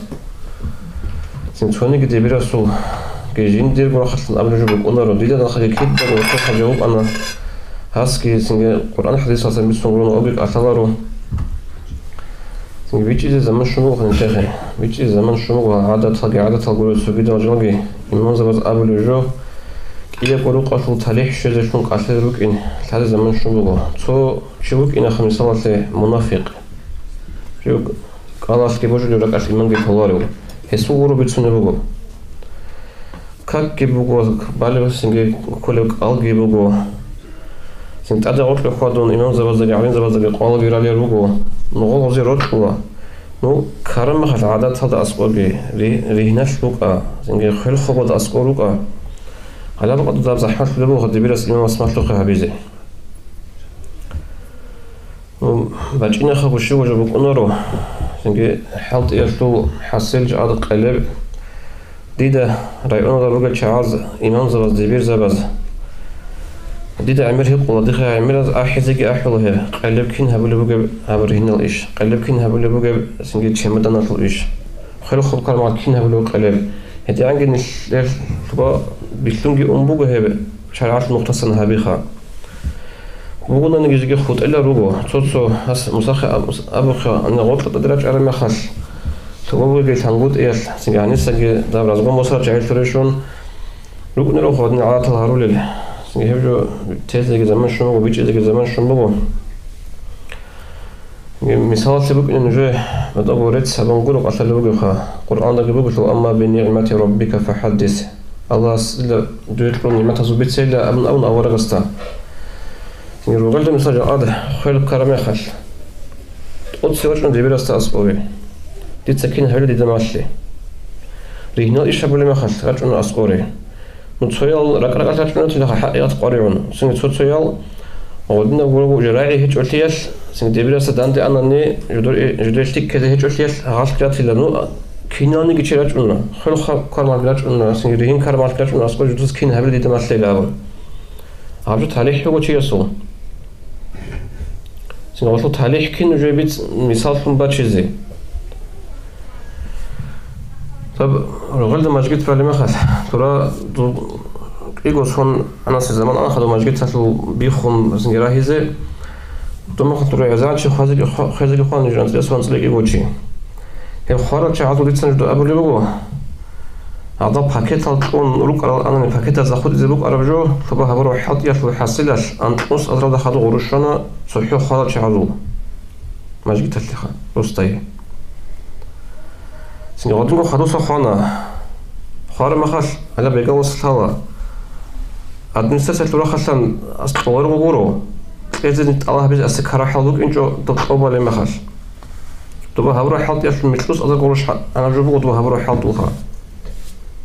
Цин цониги дибирасулги жиндирго рахъалъан абулеб жо букӀунаро, дида нахъаги кидаго гьоркьоб хӀажа вукӀана, гьасги цинги Къуръан хӀадисалдасан бицун гурони оги кӀалъаларо. Цинги бичӀчӀизе заман щун буго гьаниб чехе. БичӀчӀизе заман щун буго гьал гӀадаталги, гӀадатал гурел цогидал жалги. Имамзабаз абулеб жо, кӀиябго рукъалъул талихӀ щвезелъун кӀалъазе рукӀин лъазе заман щун буго. Цо чи вукӀинаха, мисалалъе, мунафикъ. Жив кӀалалъги божулев, ракӀалъ иманги толарев. Гьесул гуро бицунеб буго. Какги буго, балеб цинги кколеб кӀалги буго. Цин тӀаде гъоркье хьвадун, имамзабаздаги гӀалимзабаздаги къвалги ралел руго. Нугъал гъозе рокьула. Ну, ккараб мехалъ гӀадаталда аскӀорги, ри-, ригьналъ букӀа, цинги хвел-хвабалда аскӀор рукӀа. Гьалаб къадуда захӀмалъулеб буго дибирас имамас малъухъе гьабизе. Ну, бачӀинахъего щиб жо букӀунаро, цинги хӀалтӀиялъул хӀасил жагьад къелеб. Дида районалда ругел чагӀаз, имамзабаз, дибирзабаз, дида гӀемер гьикъула, дихъе гӀемераз ахӀизеги ахӀула гьеб, къелеб кин гьабулеб бугеб гьаб ригьнал иш, къелеб кин гьабулеб бугеб цинги чемоданалъул иш, хвел-хваб ккараб мехалъ кин гьабулеб къелеб. ГьедигӀанги нилъер лъугьа-, бихьунги ун буго гьеб шаригӀаталъул нухтасан гьабиха. Бугонаниги жеги хутӀила руго. Цо-цо гьас Мусахъе аб-, абухъе, гьанна гъоркьа тӀаде рачӀараб мехалъ, лъугьа-, бугеги лъангутӀиялъ, цинги гьанисаги даб разгон босарал чагӀи лъурей щун рукӀунел рухъ гьадин гӀадатал гьарулел. Цинги гьеб жо тезеги заман щун буго, бичӀчӀизеги заман щун буго. Мисалалъе букӀине нужее батӀаго рецц гьабун гуро кӀалъалеб бугебха. Къуръандаги бугелъул: «Амма би нигӀмати раббика фахаддис». Аллагьас дила дуе кьураб нигӀматазул бицейила абун абун аварагасда. Ругелда, мисал, жакъад хвел ккараб мехалъ, тӀоцебе рачӀуна дибирасда аскӀове. Дица кин гьабилеб дида малъе. Ригьнал иш гьабулеб мехалъ рачӀуна аскӀоре. Ну, цоял ракӀ-ракӀалъ рачӀунатила хӀакъикъат къваригӀун. Цинги цо-цоял гъодинаб гурого уже рагӀи гьечӀолъиялъ, цинги дибирасда данде анани, жидер-, жидер лъикӀкезе гьечӀолъиялъ гъалъ ратила. Ну, киналниги чи рачӀуна, хвел ха-, ккармалги рачӀуна, цинги ригьин ккармалги рачӀуна, аскӀор жидеца кин гьабилеб дида малъе абун. Гьаб жо талихӀ буго чиясул. Синагъалъул талихӀ кин нужее биц-, мисаллъун бачизе. Гьаб, ругъелда мажгит балеб мехалъ, дура ду-, кӀиго сон гьанасе заман ана хадуб мажгиталъул биххун синги рагьизе, дун мехалъ дура гӀезанчи хвезеги хва-, хвезеги хван нуж анцӀила сон анцӀила кӀиго чи. Гьеб хварал чагӀазул дица нужда абулеб буго. Гьадал пакетал кьун рукӀарал анани пакетазда хутӀизе букӀараб жо, лъуба гьабураб хӀалтӀиялъул хӀасилалъ анкьнус азаралда хадуб гъурущ щвана цохӀо хварал чагӀазул мажгиталъеха, росдае. Цинги гъадинго хадуса хвана. Хвараб мехалъ, гьалаб бегавас лъала. Администрациялъул рахъалъан ас кьоларго гуро, кьезе тӀалаб гьабизе асе карахӀал букӀинчӀо доб кьобалеб мехалъ. Дуба гьабураб хӀалтӀиялъул микьнус азар гъурущ гьа-, гьанаб жо буго дуба гьабураб хӀалтӀулха.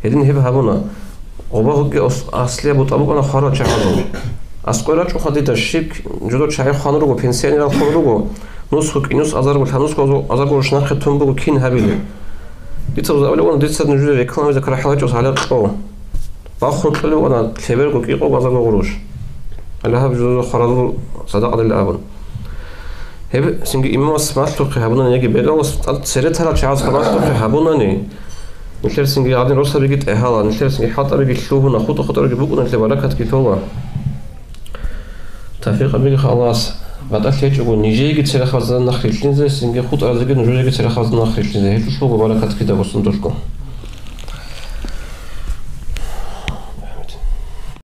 Гьедин гьеб гьабуна. Гъоба гьукӀи ас-, аслияб бутӀа букӀана хварал чагӀазул. АскӀой рачӀуха дида, щиб жодор чагӀи хван руго, пенсионерал хван руго, нусго кӀинус азарго, лъанусго азарго гъурущ нахъе тун буго кин гьабилеб. Дица узабулеб вугӀана, дица нужеда реклама гьабизе карахӀал гьечӀос гьале кьо. Бахун кьолеб вугӀана лъеберго кӀикъого азарго гъурущ. Гьале гьаб жузазул хваразул садакъадилла абун. Гьеб цинги имамас малъухъе гьабунани яги бегавас тӀад цере тарал чагӀаз малъухъе гьабунани, нилъер цинги гьадин росабиги тӀегьала, нилъер цинги хӀалтӀабиги лъугьуна, хутӀа-хутӀараги букӀуна, нилъер баракатги тола. Тавфикъ гьабеги Аллагьас, батӀалъи гьечӀого нижееги церехъабазда нах рилълъинзе, цинги хутӀаразеги нужееги церехъабазда нах рилълъинзе, гьелъулъго баракат кидаго сундулъго.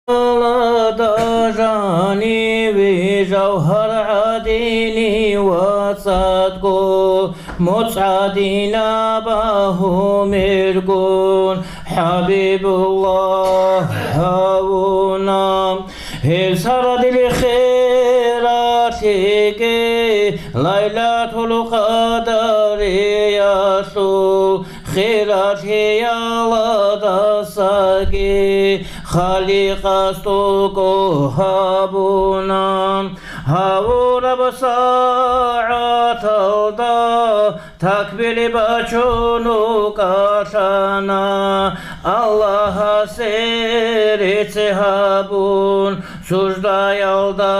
Алада жаниве жавгьар гӀадини вацӀадго, моцӀ гӀадинаб гьумергун ХӀабибуллагь гьавуна. Гьеб сардил хералъиги Лайлатул Къадариялъул хиралъиялдасаги Халикъас тӀокӀо гьабуна. Гьавураб сагӀаталда такбир бачун рукӀалъана, Аллагьасе рецц гьабун, суждаялда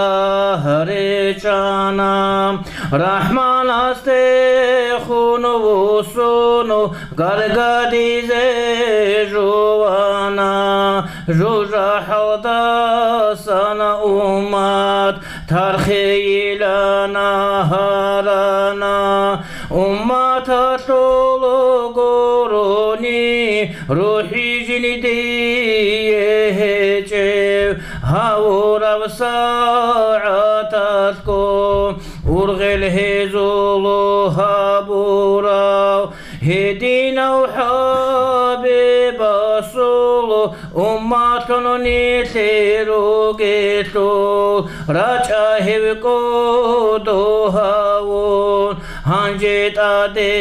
речӀана. РахӀманасдехун вуссун, гаргадизе жувана, жужахӀалдасан уммат тархейилана гьарана. Умматалъул гурони рухӀи жиндие гьечӀев, гьавураб сагӀаталъго ургъел гьезул гьабурав, гьединав ХӀабибасул умматлъун нилъер ругелъул, рачӀа гьев кӀодо гьавун, гьанже тӀаде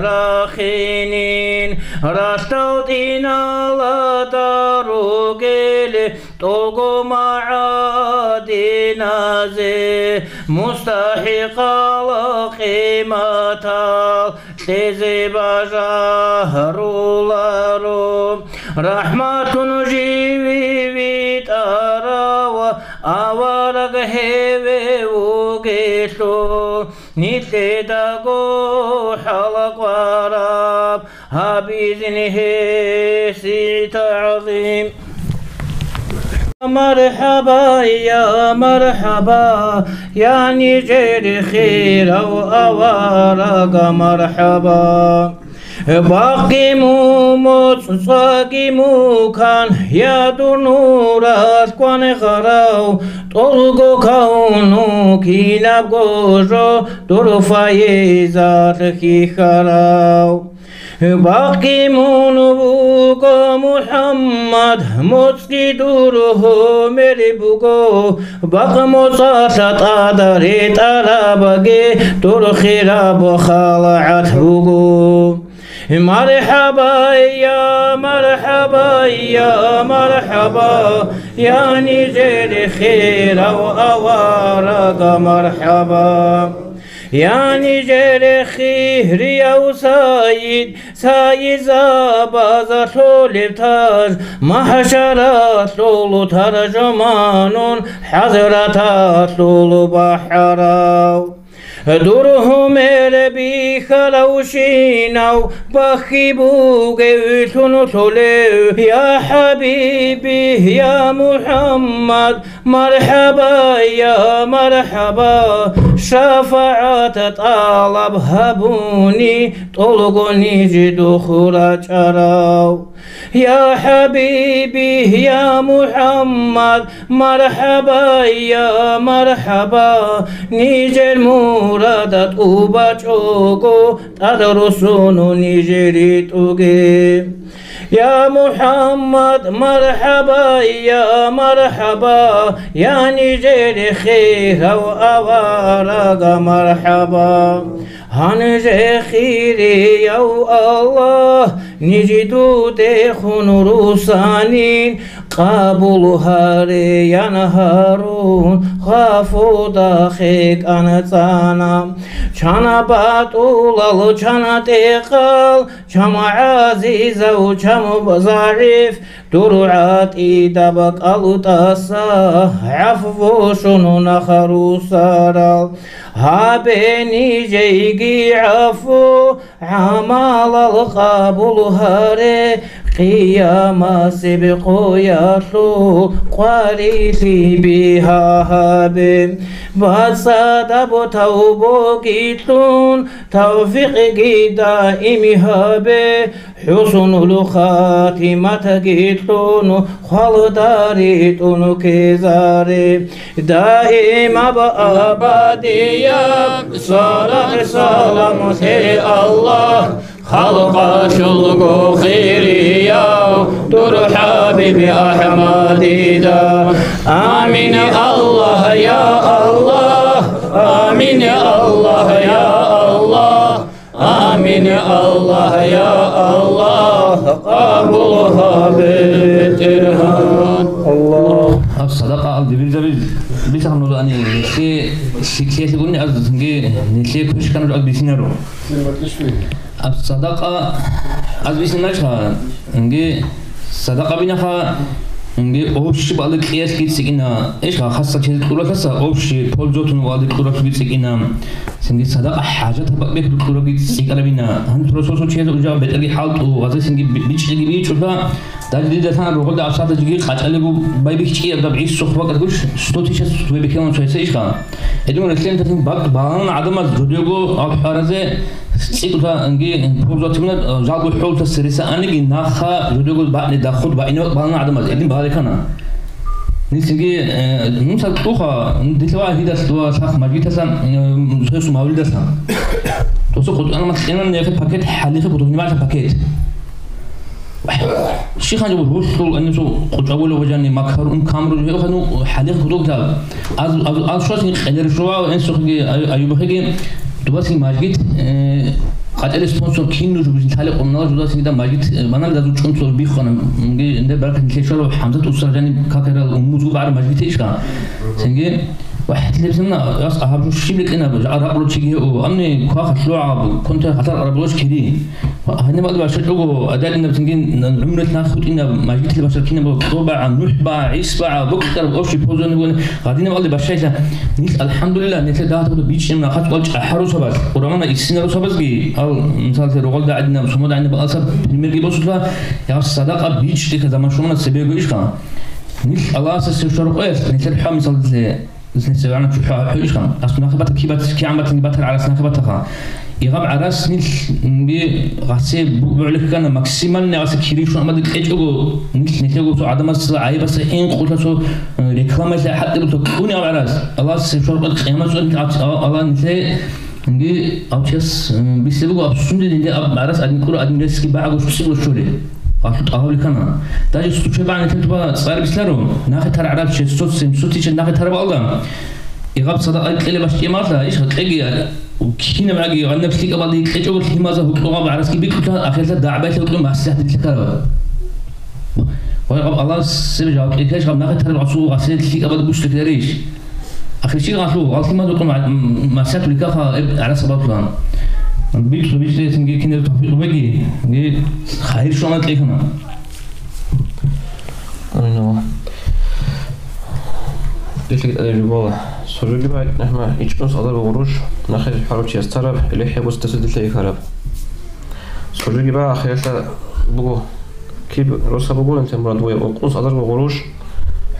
рахинин, ралъдал тӀиналда ругел тӀолго магӀадиназе, мустахӀикъал къиматал кьезе бажаруларо. РахӀматлъун живи витӀарав авараг гьеве вугелъул, нилъедаго хӀалакъвараб гьабизин гьесие тагӀзим. МархӀаба, я мархӀаба, я нижер хирав авараг, мархӀаба. Бакъги мун моцӀ, цӀаги мун кан, я дур нуралъ кван гъарав, тӀолго кавну кинабго жо дур файизалъ хьихьарав. Бакъги мун вуго, МухӀаммад, моцӀги дур гьумер буго, бакъ моцӀалъа тӀад ретӀарабги дур хираб халгӀат буго. МархӀаба, я мархӀаба, я мархӀаба, я нижер хирав авараг, мархӀаба. Я нижер хирияв сайид, сайизабазда лъолеб таж, махӀшаралъул таржуманун, хӀазраталъул бахӀарав. Дур гьумер бихьаравщинав бахги бугевлъун лъолев, я ХӀабиби, я МухӀаммад, мархӀаба, я мархӀаба, шафагӀат тӀалаб гьабуни, тӀолго ниж духъ рачӀарав. Я ХӀабиби, я МухӀаммад, мархӀаба, я мархӀаба, нижер мурад тӀубачӀого, тӀад руссуну ниж ритӀуге. Я МухӀаммад, мархӀаба, я мархӀаба, я нижер хирав аварага, мархӀаба. Гьанже хирияв Аллагь, ниж дудехун руссанин, къабул гьаре, ян гьарун, гъафуда хекӀан цӀана. Чан батӀулал, чан тӀекъал, чан гӀазизав, чан загӀиф, дур гӀатӀидаб кӀалтӀаса гӀафу щун нахъа руссарал. Гьабе нижееги гӀафу, гӀамалал къабул гьаре, къиямасеб къоялъул къварилъи бигьа гьабе. БацӀцӀадаб тавбуги лъун, тавфикъги даим гьабе, хӀуснулу хатиматги лъун, хвалда ритӀун ккезаре. Даимаб абадияб салат-салам лъе, Аллагь, халкъалъулго хирияв дур ХӀабиби АхӀмадида. Амин, Аллагь, я Аллагь, амин, Аллагь, я Аллагь. Амин, Аллагь, я Аллагь, къабул гьабе, БетӀергьан. Аллагь. Аб садакъа ал дибирзаби бисахъ нуж ани, нилъе лъикӀлъиялъе гурони аз цинги нилъе квешкан нуж аз бисинаро. Аб садакъа аз бисиначха, цинги Садакъа бинаха, инги, общий балде кьиялъги цӀикӀкӀина. Иш, ха, хасса чезе кьуралъаса общий пользотун валде кьуралъги цӀикӀкӀина. Цинги садакъа хӀажатаб бакӀ бехун кьуралги цӀикӀкӀарабина. Гьаниб турасосо чезе уже бетӀерги хӀалтӀу, гъазе цинги би-, бичӀчӀиги бичӀчӀула, даже дида лъана рогъода асада жиги къачӀалигу байбихьчӀи абдаб гӀиссухъ бакӀалгуш сто тысяч субе бихьилан цойса ишха. Гьедин рехленталъин бакӀ балагьун гӀадамаз жодего аб хӀаразе ЦӀикӀкӀула, инги, пурзатимна, жалго хӀолтас ресаниги наха жодего баъни дахут баъинават балана гӀадамаз, гьедин баларикана. Нилъги, э, ну, цал кьуха, дилъ ва гьидалъ ва лъахъ мажгиталъа, э, союз мавлидалъа. Тосо къутӀанамал кьенан нехе пакет, хӀалихе подразумевается пакет. Щихъан жо рулъул, анису къучӀавулев важани, макарун камру жо, ну, хӀалихе подобрал. Аз, аз, аз щвасин къелер щвав, эн сухги аю-, аюбахиги, дубасин мажгит, э, къатӀеле спонсор кин нуж бузин лъале къумнала жудасин да мажгит, э, банал дазу чӀунцо биххана, мги, энде баракат нилъе щварав ХӀамзат устар жани какарал уммузгу бар мажгит ишха. Сенги, ва хӀатилебсамна, ас агьаб жо щиб рекӀина, жа ракъро чиги гьев, амни кваха лъугӀаб, контра хатар арабулаш кири. Гьаниб башачӀого, адалинаб цинги гӀумрат нахутӀинаб, мажгитил башакинаб, кьурбагӀа, нухӀбагӀа, гӀисбагӀа, букӀараб общий пользование бугони, гьадинаб алде башайла, нилъ, алхӀамдулиллагь, нилъер дагьаб бичӀчӀина, хъат кӀвал чӀахӀарусабаз, Къурамана иссинарусабазги, ал, мисаллъи, рогъалда гӀадинаб, сумуда гӀадинаб, алсаб примерги босула, я садакъа бичӀчӀиха заман шумана цебего ишха. Нилъ Аллагьасда севшарукъоялъ, нилъер хӀа, мисаллъи, Нилъер севгӀана чухӀа гьаб хӀу ишхан. Ас нахъе бата кибат, кигӀан батанги батар гӀарас нахъе батаха. Игъаб гӀарас нилъ, м, би гъасе бу-, бугӀлихьана максимально гъасе киришун амади кьечӀого, нилъ нилъего цо гӀадамасла гӀайибаса инкъулъа цо, э, рекламалъа хӀатӀирулъа кьуни гьаб гӀарас. Аллагьас севшарукъа къиямат цо нилъ гӀат-, а-, Аллагь нилъе Инги, авчияс, м, бицеб буго абсунде динде аб-, гӀарас адин ккура, адин ресги багӀагуш цӀикӀго щоле. Гъалъу тӀагьавли ккана. Даже случай багӀни тетба цӀар бицларо, нахъе тар гӀараб шестьсот семьсот тысяч нахъе тараб алда. Игъаб садакъа кьеле баш кӀемалда, иш кьеги, кинаб гӀаги, гъаннаб лъикӀаб алди кьечӀого лъимаза гьукьугъаб гӀарасги бикьула, ахирла дагӀбайлъа гьукьу маслихӀат дилъа тараб. Гъой гъаб Аллагьас сир жавкьи ккеш гъаб нахъе тараб гъасул гъасе лъикӀаб алди гуш лъикӀларищ? Ахирчи гъалъу, гъалъи мазукъун ма-, м-, масят рикаха эб гӀарасабатлъан. Бицу, бицу, гьесинги кинер тавфикъ беги, ги хайир шуна кьехана. Амин, Аллагь. Дилъги тӀаде жубала. Сужуги бай, нахма, ичӀнус азар гъуруш, нахиз хӀаручияс тараб, или хӀебус дасудилъа ихараб. Сужуги ба, ахиралъа буго, киб роса бугулин тем мурад вуя, ункънус азар гъуруш,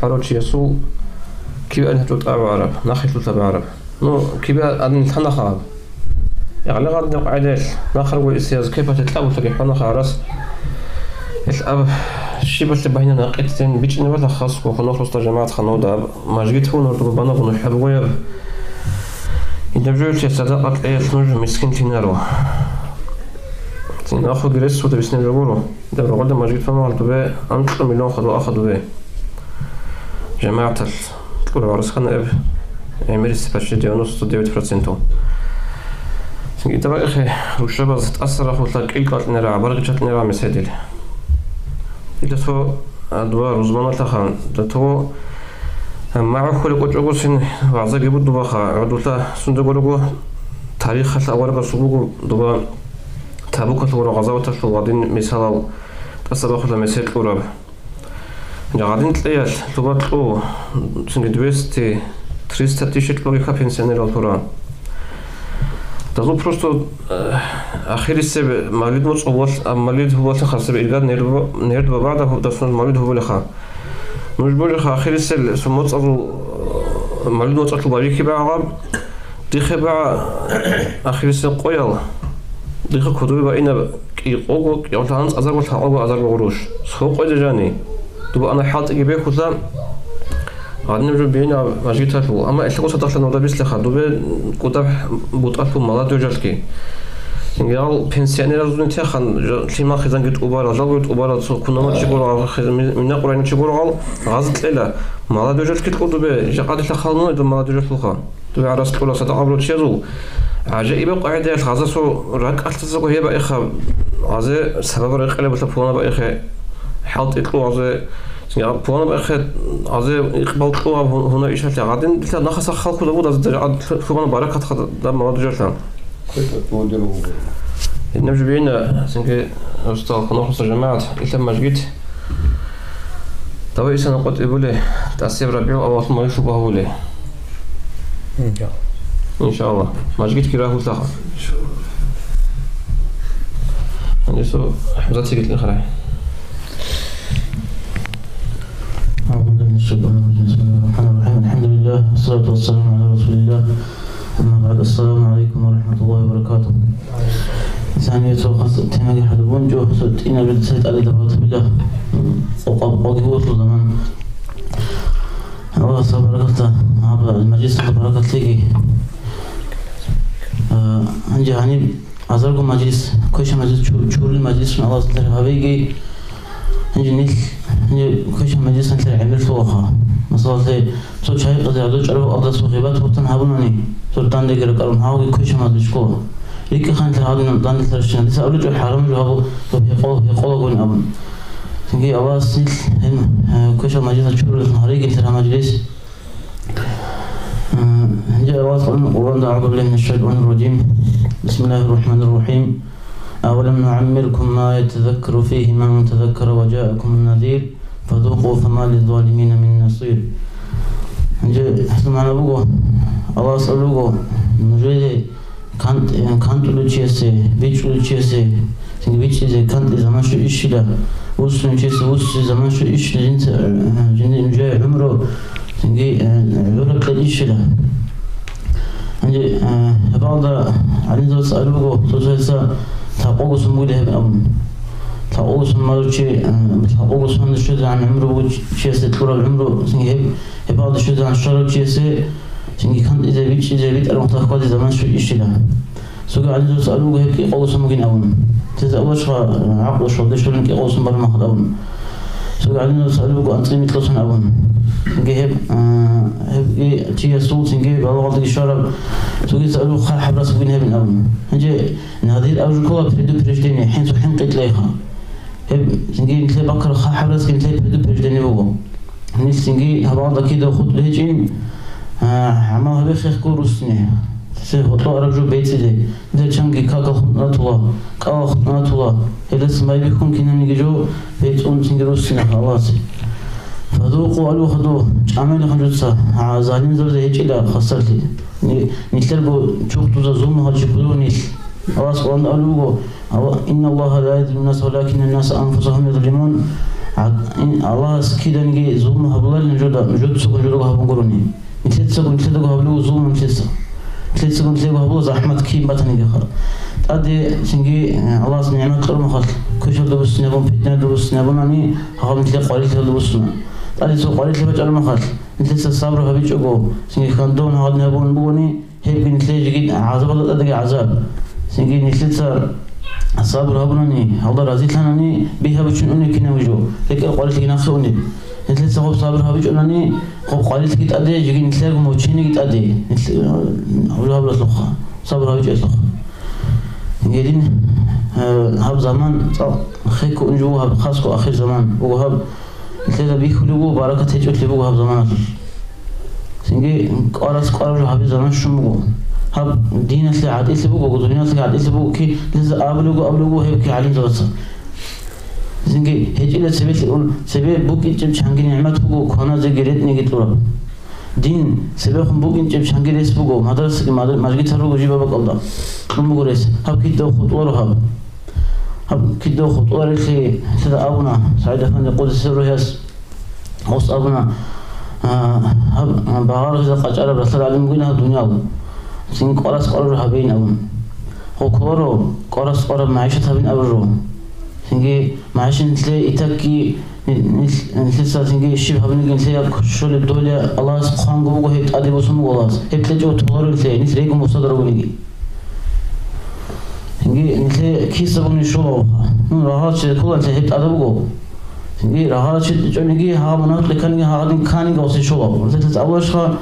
хӀаручиясул киб ан гьачӀо тӀагӀараб, нахилъулъа багӀараб. Ну, кибе адин лъанаха. Гьале гъадин къайдел, нахарго исияз кепалъе кьабулъаги хӀванаха арас. Ил аб щибалъе багьина накъитдин бичӀнебала хасго хунухрусда жамагӀат хануда аб мажгит вун урдуго банагъун хӀебгояб. Идаб жуялъе садакъа кьеялъ нуж мискин лъинаро. Цин ахуги ресурда биснеб жо гуро. Даб рогъалда мажгит вамагъал дубе анкьа миллион хадур аха дубе. ЖамагӀаталъ кьура варасхана эб гӀемерисеб почти девяносто девять процентов. Цинги дабаихъе рушабаз тӀаса рахулъа кӀил кӀватӀнера, баргъи чатӀнера меседил. Ида цо, а, дуа рузманалъаха, да того, а, магӀухъули кӀочӀогосин вагӀзаги будубаха, гӀодулъа сунда гурого тарихалъ аварагасул буго дуба Табукалъул гъазаваталъул гъадин мисалал тӀаса бахъула месед кьураб. Гьанже гъадин кьеялъ лъуба кьу, цинги двести, триста тысяч кьуги ха пенсионерал лъура. Дазул просто, э, ахирисеб мавлид моцӀ гьувал-, а, мавлид гьувалъин хасаб иргад нерд-, нерд бабада гьу-, дасун мавлид гьувулеха. Нуж божиха ахирисел сумоцӀазул, э, мавлид моцӀалъул бавихьи багъаб, дихъе багъа ахирисел къоял, дихъе кодове баинаб кӀикъого, кӀикъолъа анцӀазарго, лъагӀого азарго гъуруш. Цо къоялъе жани. Дуба ана хӀалтӀиги бехулъа, гъадинаб жо бегьинаб мажгиталъул. Амма элъагъо садахъла нуда бислиха, дубе кӀудаб бутӀалъул молодёжалъги. Гьал пенсионеразулни техан, жа-, лъимал хизанги тӀубарал, жалги тӀубарал, цо кунамал чи гургъал, хиз-, ми-, мина къурайни чи гургъал, гъаз кьела. Молодёжалъги кьу дубе, жакъа дилъа халму эдул молодёжалъулха. ДугӀа раскьула садакъа гьабурав чиязул гӀажаибаб къагӀидаялъ гъазасул ракӀалъдасаго гьеб баихъа, гъазе сабаб рекъелеб буса пулана баихъе, хӀалтӀи кьу гъазе, пулана баихъе, гъазе икъбал кьу гьаб гьуна ишалъе гъадин, дилъа нахъаса халкуда будазе дарагӀад лъугьана баракат хада молодожалъа. Гьеб жибейна, цинги, устал, хунухуса жамагӀат, илъа мажгит. Давай исан къотӀи були, тӀасеб рабигӀул авваллъун мажгиталъул багьа були. Иншалла. Иншалла. Мажгитги рагьулъаха. Гьанису хӀузатиги лъихарай. أعوذ بالله من الشيطان الرجيم. بسم الله الرحمن الرحيم. الحمد لله، والصلاة والسلام على رسول الله. أما بعد، السلام عليكم ورحمة الله وبركاته. Сани цо хас темаги хӀадубун жо, цо тӀинабил цайтӀали дабагьатабила. Къо-, къо-, къоги вуслу заман. Аллагьас баракатла, гьаб мажлисалда баракат лъеги. А, гьанже гьаниб азарго мажлис, квеша мажлис, чу-, чурли мажлисун Аллагьас нилъер гьабеги. Гьанже нилъ, гьанже квеша мажлис нилъер гӀемерлъугьаха. Масала, лъе цо чайкъазе гӀодов чӀарав абдасул гъибат-бугьтан гьабунани, цо дандеги ракӀарун гьавги квеша мажлис ккола. РикӀкӀахъан нилъер гьадинаб данделъарщина. Дица абулечӀо хӀарам жо гьабу, цо гьекъола, гьекъолагоин абун. Цинги Аллагьас нилъ гьен, э, квеша мажлисалъ чурулелъун гьаригин нилъер гьаб мажлис. Э, гьанже Аллагьас Къуран-, Къуранда, أعوذ بالله من الشيطان الرجيم. بسم الله الرحمن الرحيم. أولم نعمركم ما يتذكر فيه من تذكر وجاءكم النذير فذوقوا فما للظالمين من نصير. Гьанже гьелъул магӀна буго, Аллагьас абулеб буго, нужеде кантӀ-, кантӀулев чиясе, бичӀчӀулев чиясе, цинги бичӀчӀизе, кантӀизе заман щвечӀищила, вуссунев чиясе вуссизе заман щвечӀищила, жинца, э, жинди нужее гӀумру, цинги, э, гӀураб кьечӀищила. Гьанже, э, гьебалда гӀалимзабаца абулеб буго, цо-цояса лъабкъого сон бугила гьеб абун. Лъабкъого сон маручи, э, лъабкъого сонда щвезегӀан гӀумру буго чиясе кьураб гӀумру, цинги гьеб, гьебалда щвезегӀан щварав чиясе, цинги кантӀизе, бичӀчӀизе, битӀараб мухъда хьвазе заман щвечӀищила. Цоги гӀалимзабаца абулеб буго гьеб кӀикъого сон бугин абун. Цезе авлашха, э, гӀакълу щвалде щолин кӀикъого сон бараб махал абун. Цоги гӀалимзабаца абулеб буго анцӀила микьго сон абун. Цинги гьеб, э, гьебги чиясул, цинги балугъалдаги щвараб. Цогица абулеб буго хъа-, хӀабрас бугин гьебин абун. Гьанже назир абун жо ккола предупреждение, хӀинцу хӀинкъи кьейха. Гьеб, цинги нилъер баккараб хъа-, хӀабрасги нилъер предупреждение буго. Нилъ цинги гьабалда кида хутӀ гьечӀин, а, гӀамал гьабихъехъго руссине. Цебе гьоркьоб араб жо бецӀизе. Нилъер чанги какал хутӀнатула, кӀалал хутӀнатула. Гьелдасан байбихьун кинабниги жо бецӀун цинги руссине халасе. Фазукъу алухаду, чӀамилаха нужеца, а, залимзабазе гьечӀила хасарлъи. Ни-, нилъерго чурхдуза зулму гьабичӀого нилъ. Аллагьас Къуръанда абулеб буго: «Ава-, инна Аллагьа ла язлиму ннаса, валакинна ннаса анфусагьум язлимун». А, ин-, Аллагьас киданиги зулму гьабуларин нужеда, нужецаго нужедаго гьабун гурони. Нилъецаго, нилъедаго гьабулеб зулму нилъеца. Нилъецаго, нилъего гьабула захӀмат кин батанигиха. ТӀаде цинги, э, Аллагьас нигӀмат кьурмахалъ, квешалда буссинабун, питнаялда буссинабунани, гьаб нилъер къварилъиялда буссуна. ТӀаде цо къварилъи бачӀармахалъ, нилъеца сабру гьабичӀого, цинги хьандун гьадин гьабун бугони, гьебги нилъее жеги гӀазабалда тӀадеги гӀазаб. Цинги нилъеца сабру гьабунани, гьалда разилъанани, бигьа бучӀун уни кинав жо, рекӀел къварилъиги нахъе уни. Нилъеца гьоб сабру гьабичӀунани, гьоб къварилъиги тӀаде, жеги нилъерго мучениги тӀаде. Нилъ-, гьаб-, гьабулалъухъа, сабру гьабичӀелъухъа. Гьедин, э, гьаб заман цӀакъ хехго ун жо буго, гьаб хасго ахир заман буго гьаб. Нилъеда бихьулеб буго, баракат гьечӀолъи буго гьаб заманалъулъ. Цинги кӀварас кӀвараб жо гьабизе заман щун буго. Гьаб диналъе гӀатӀилъи буго, дуниялъе гӀатӀилъи буго, килъизе абулего, абулего гьеб кигӀалимзабаца. Цинги гьечӀила цебелъи ун, цебе букӀинчӀеб чанги нигӀмат буго, кваназеги ретӀниги кьураб. Дин цебехун букӀинчӀеб чанги рес буго, мадрасаги мад-, мажгитал руго жибаб бакӀалда. Кьун буго рес. Гьаб кидаго хутӀуларо гьаб. Гьаб кидаго хутӀуларелъи, лъида абуна СагӀид-Афанди къуддиса сирругьу, гьес гъос абуна, а, гьаб, а, багъаралъида къачӀараб ралъад гӀадин бугин гьаб дуниял. Цинги кӀварас кӀвараб жо гьабейин абун. Гьукуларо кӀварас кӀвараб магӀишат гьабин абураб жо. Цинги магӀишат нилъее итакги, ни-, нилъ-, нилъеца цинги щиб гьабуниги нилъее щолеб дола Аллагьас хъванго буго, гьеб тӀаде босун буго Аллагьас. Гьеб кьечӀого толаро нилъее, нилъ регун босадар ругониги. Цинги нилъее киса бугони щолавха. Ну, рагъалчи ккола нилъее гьеб тӀада буго. Цинги рагъалчи чӀониги гьагъа мунагьикъ кканиги гьагъадин кканиги гъосе щолав. Нилъеца абулашха,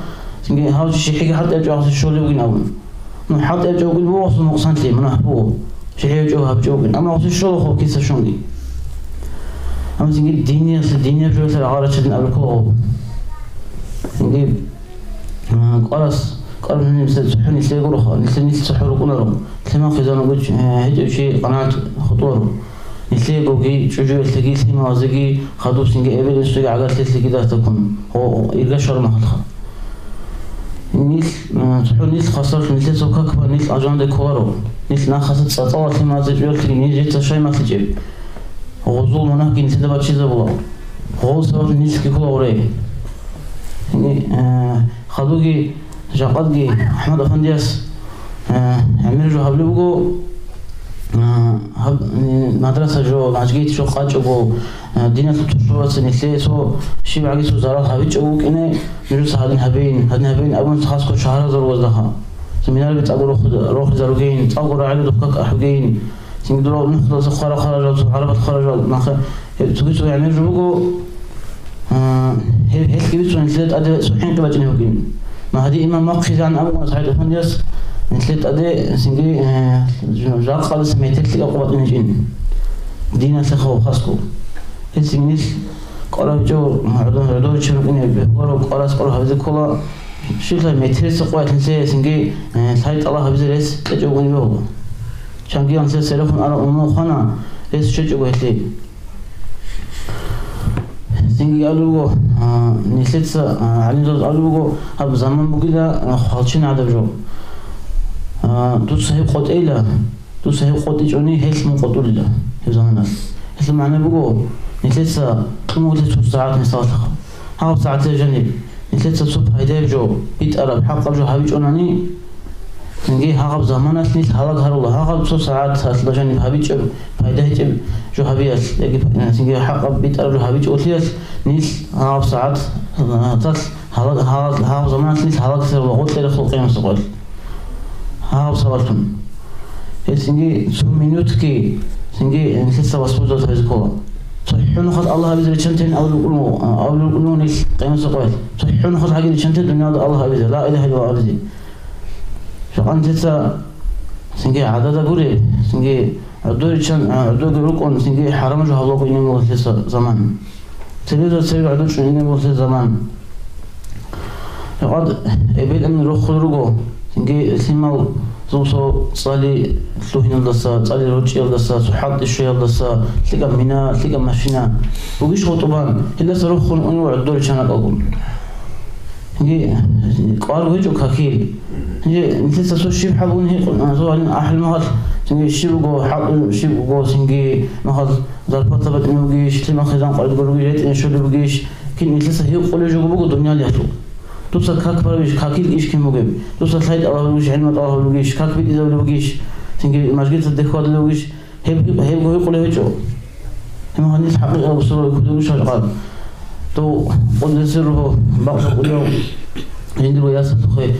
цинги гьав чи щихӀиги хӀалтӀи гьечӀо гъосе щолеб бугин абун. Ну, хӀалтӀи гьечӀо вугин буго гъосул нукъсанлъи, мунагь буго. ЖигьиячӀого гьабичӀо вугин. Амма гъосие щола хъуб киса щунги. Амма цинги диниялъе, динияб жоялъе рагъарачедин абулеб ккола гъоб. Цинги, а, кӀварас, кӀвар нилъер цохӀо нилъее гуроха, нилъер нилъ цохӀо рукӀунаро. Лъимал хъизан вугич, э, гьечӀев чи къанагӀат хутӀуларо. Нилъеегоги, чӀужуялъеги, лъималазеги, хадуб цинги эбел-инсуеги, гӀагарлъиялъеги дагьдаккун, гъо-, ирга щвараб мехалъха. Нилъ, э, цохӀо нилъ хвасарлъун, нилъеца какба нилъ алжанде кколаро. Нилъ нахъаса цӀацӀалалъе маза чӀвеллъиги, нижеца щай малъичӀеб? Гъозул мунагьги нилъеда бачизабула. Гъол сабаблъун нилъги ккола гъорей. Яни, э, хадуги, жакъадги АхӀмад-Афандияс, э, гӀемер жо гьабулеб буго, э, гьаб, э, мадраса жо, мажгит жо къачӀого, э, диналъул тушбабаца нилъее цо щибгӀаги цо зарал гьабичӀого вукӀине, нужеца гьадин гьабейин, гьадин гьабейин абун хасго шагьаразда ругоздахъа. Семинар битӀаго рохида-, рохизаругейин, цӀакъго рагӀида духъа ахӀугейин. Цинги дурал нухалдаса хвара-хвара жал, цо гӀарабат хвара жал, нахъа гьеб цоги-цоги гӀемер жо буго, а, гьеб гьелъги бицун нилъеда тӀаде цо хӀинкъи бачӀине букӀин. Магьди имам вахъизегӀан абуна СагӀид-Афандияс, нилъеда тӀаде цинги, э, жакъалдаса метерлъи къакъу батӀине гьечӀин. Диналъе хав хасго. Гьецин нилъ кӀвараб жо, гӀодор-, гӀодоричи рукӀине бегьуларо, кӀварас кӀвар гьабизе ккола, щибла метреца къватӀинлъе гьецинги, э, лъай тӀала гьабизе рес кьечӀого унеб буго. Чанги анлъе серехун ара умумул хвана, гьес щвечӀого гьелъие. Цинги абулеб буго, а, нилъеца, а, гӀалимзабаз абулеб буго, гьаб заман бугила, а, хвалчен гӀадаб жо. А, дуца гьеб къотӀейила, дуца гьеб къотӀичӀони, гьелъ мун къотӀулила гьеб заманалъ. Гьелъул магӀна буго, нилъеца кьун бугила цо сагӀат мисаллъа. Гьаб сагӀаталъ жаниб нилъеца цо пайдаяб жо, битӀараб, хӀакъаб жо гьабичӀонани, цинги гьагъаб заманалъ нилъ гьалаг гьарула, гьагъаб цо сагӀаталъ жаниб гьабичӀеб, пайда гьечӀеб жо гьабиялъ, яги, цинги хӀакъаб битӀараб жо гьабичӀолъиялъ нилъ гьагъаб сагӀат, сагӀаталъ гьалаг, гьагъаб, гьагъаб заманалъ нилъ гьалаг гьарула, гъоркье рехула къиямасеб къоялъ. Гьаб сабаблъун. Гьел цинги цо минутги, цинги нилъеца воспользоваться гьабизе ккола. ЦохӀо нухалъ Аллагь гьабизе риччанте абулеб буго, абулеб буго нилъ къиямасеб къоялъ. ЦохӀо нухалъ гьаги риччанте дуниялда Аллагь гьабизе, ла илагьа иллаллагь абизе. Жакъа нилъеца цинги гӀадада гуре, цинги гӀодор риччан, гӀодорги рукӀун, цинги хӀарам жо гьабулаго ине мугьлиса заман. Цебезул цебе гӀодор чӀун ине мугьлиса заман. Гьеб эбел-эмен рохулел руго, цинги лъимал Цо цӀали лъугьиналдаса, цӀали рорчӀиялдаса, цо хӀалтӀи щвеялдаса, лъикӀаб мина, лъикӀаб машина. Бугищ гъотӀубан, гьелдаса рохун унев гӀодор чанакӀалгун. Гьанже кӀвар гьечӀо какил. Гьанже нилъеца цо щиб хӀал бугин гьикъун, цо гьанин ахӀи махал, цинги щиб буго, хӀалтӀун щиб буго, цинги махал зарплата батӀине бугищ, лъимал хизан къваридго ругищ, ретӀине щолеб бугищ, кин нилъеца гьикъулеб жо буго дуниялалъул. Дуца как барабищ, какил иш кин бугеб? Дуца лъай тӀалаб бугищ, гӀилма тӀалаб бугищ, как битӀизабулеб бугищ, цинги мажгиталде хьвадулеб бугищ, гьеб, гьебго гьикъулеб гьечӀо. Гьеб гьанил хӀакъикъа бусурбаби кодоб гьечӀо гьаб. Дов къуддиса сирругьу бакъ букӀулев жиндирго ясалъухъе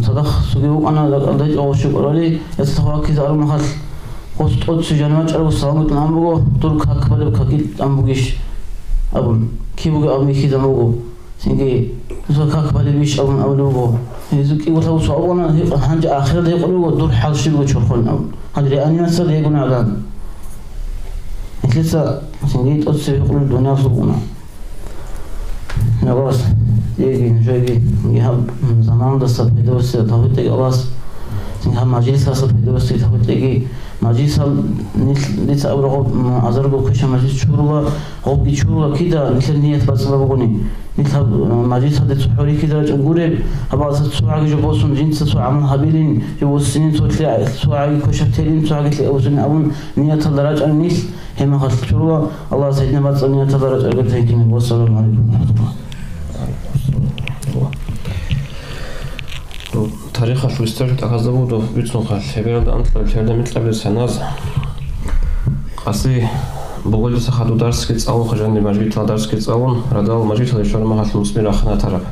цадахъ цоги вукӀана, дакӀалда гьечӀо гъов щукӀурали, ясалъухъ ваккизе арун махалъ, гъос тӀоцци жанивачӀарав салам букӀин ан буго, дур как балеб какил тӀан бугищ абун, киб бугеб абун бихьизабун буго. Цинги, дуца как балебищ абун абулеб буго. Гьезул кӀиго лъабго суал бугони, гьикъ-, гьанже ахиралда гьикъулеб буго, дур хӀал щиб буго чорхолин абун. Гьанже реанимациялда йигони гӀадан. Нилъеца цинги тӀоцебе гьикъулел дуниялалъул бугони. Нагъас, диеги, нужеги, цинги гьаб, м, заманалдаса пайда босизе тавфикъ кьеги Аллагьас, цинги гьаб мажлисалдаса пайда босизе тавфикъ кьеги, мажлисал нилъ-, дица абураб гъоб, м, азарго квешаб мажлис чурула, гъобги чурула кида нилъер ният бацӀцӀадаб бугони. Нилъ гьаб, э, мажлисалде цохӀо рихьизе рачӀун гуреб, гьаб алса цо гӀаги жо босун, жинца цо гӀамал гьабилин, жо вуссинин, цо лъи-, цо гӀаги квешаб телин, цо гӀаги лъи-, вуссинин абун нияталда рачӀани нилъ, гьеб мехалъ чурула, Аллагьас гьединаб бацӀцӀадаб нияталда рачӀараб тайинаб. Вассаламу гӀалайкум ва рахӀматуллагь. Тарихалъ вистажу тӀахьазда буго бицунха, лъебералда анлъабилеб, лъебералда микьабилеб саназ къаси бугелдаса хадув дарсги цӀалун, хъажаниб мажгитал дарсги цӀалун, радал мажгиталде щвараб мехалъ муцӀби рахъине тараб.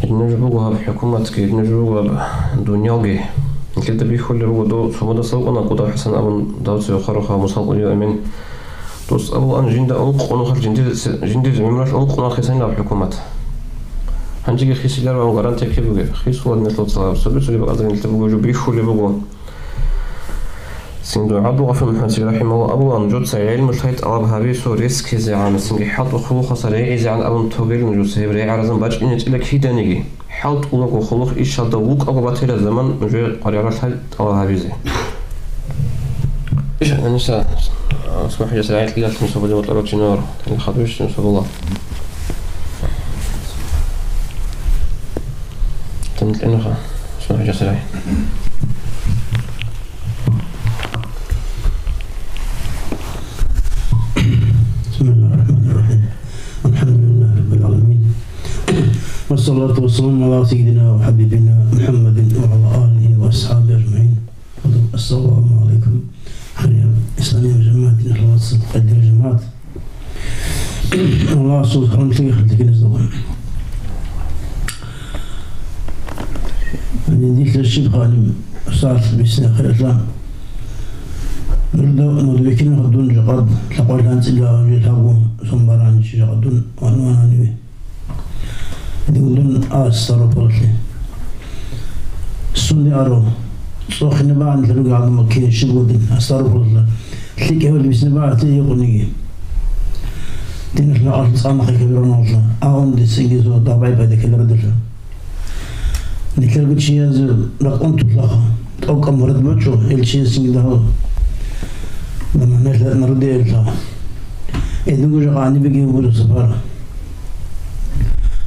Гьединаб жо буго гьаб хӀукуматги, гьединаб жо буго гьаб дуниялги. Нилъеда бихьулеб буго, дов цо модаса вукӀана, КӀудав ХӀасан абун, дав цеве хвараха, Мусал Къудияв Амин. Дос абулаан, жинда ункъ къонахалъ жиндир, жиндир гӀумралъ ункъ къонахалъ хисанилаб хӀукумат. Гьанжеги хисиларо абун гарантия ккей бугеб? Хисула диналъул вацал, цоги-цоги бакӀалда нилъер буго жо бихьулеб буго. Цин дугӀа буго ГъафурмухӀаммадица рахӀимагьуллагь абулаан, нужеца гӀелму лъай тӀалаб гьабизе рес ккезегӀан, цинги хӀалтӀу хъулухъалдаса регӀизегӀан абун тогелин нужеца гьеб регӀаразан бачӀине чӀила киданиги. ХӀалтӀулаго хъулухъ ишалда вукӀаго батила заман нужее къваригӀаралъай тӀалаб гьабизе. Иш гьаниса, а, СмахӀижас рагӀи кьелалъ мусабали ватӀарав чинавар, тани хадуш мусабала. Тани кьенаха, СмахӀижас рагӀи. بسم الله الرحمن الرحيم. الحمد لله رب العالمين. والصلاة والسلام على سيدنا وحبيبنا محمد وعلى آله وأصحابه أجمعين. السلام عليكم. Хириял исламиял жамагӀат, динул вацал, къайдиял жамагӀат. Аллагьасул хӀурматалъе хъалдикилазда. Гьанин дилъа щиб ханиб сагӀат бицина хиралъа. Нурда, нурда бикинха дун жакъад, лъакъвай лъанцӀила гьанже лъабгун сон барани чи жакъад дун ван-, вананиве. Дун, дун а Ставрополалъе. Сунде аро, цӀохине багӀан лъабиги гӀадамал кин щиб гьудин, а Ставрополалъа. ЛъикӀабали бицина багӀатли гьикъуниги. Диналъ мекъалъ цӀа-махъи ккелароналъа, а унде цинги цо дагъбай пайда ккелароялъа. Нилъерго чиязе ракьун тулъаха, тӀокӀаб мурад бачӀо, ил чиясинги дагьав. Наманелъа народе элъа. Эдинго жо гӀанибеги гьугураб сапар.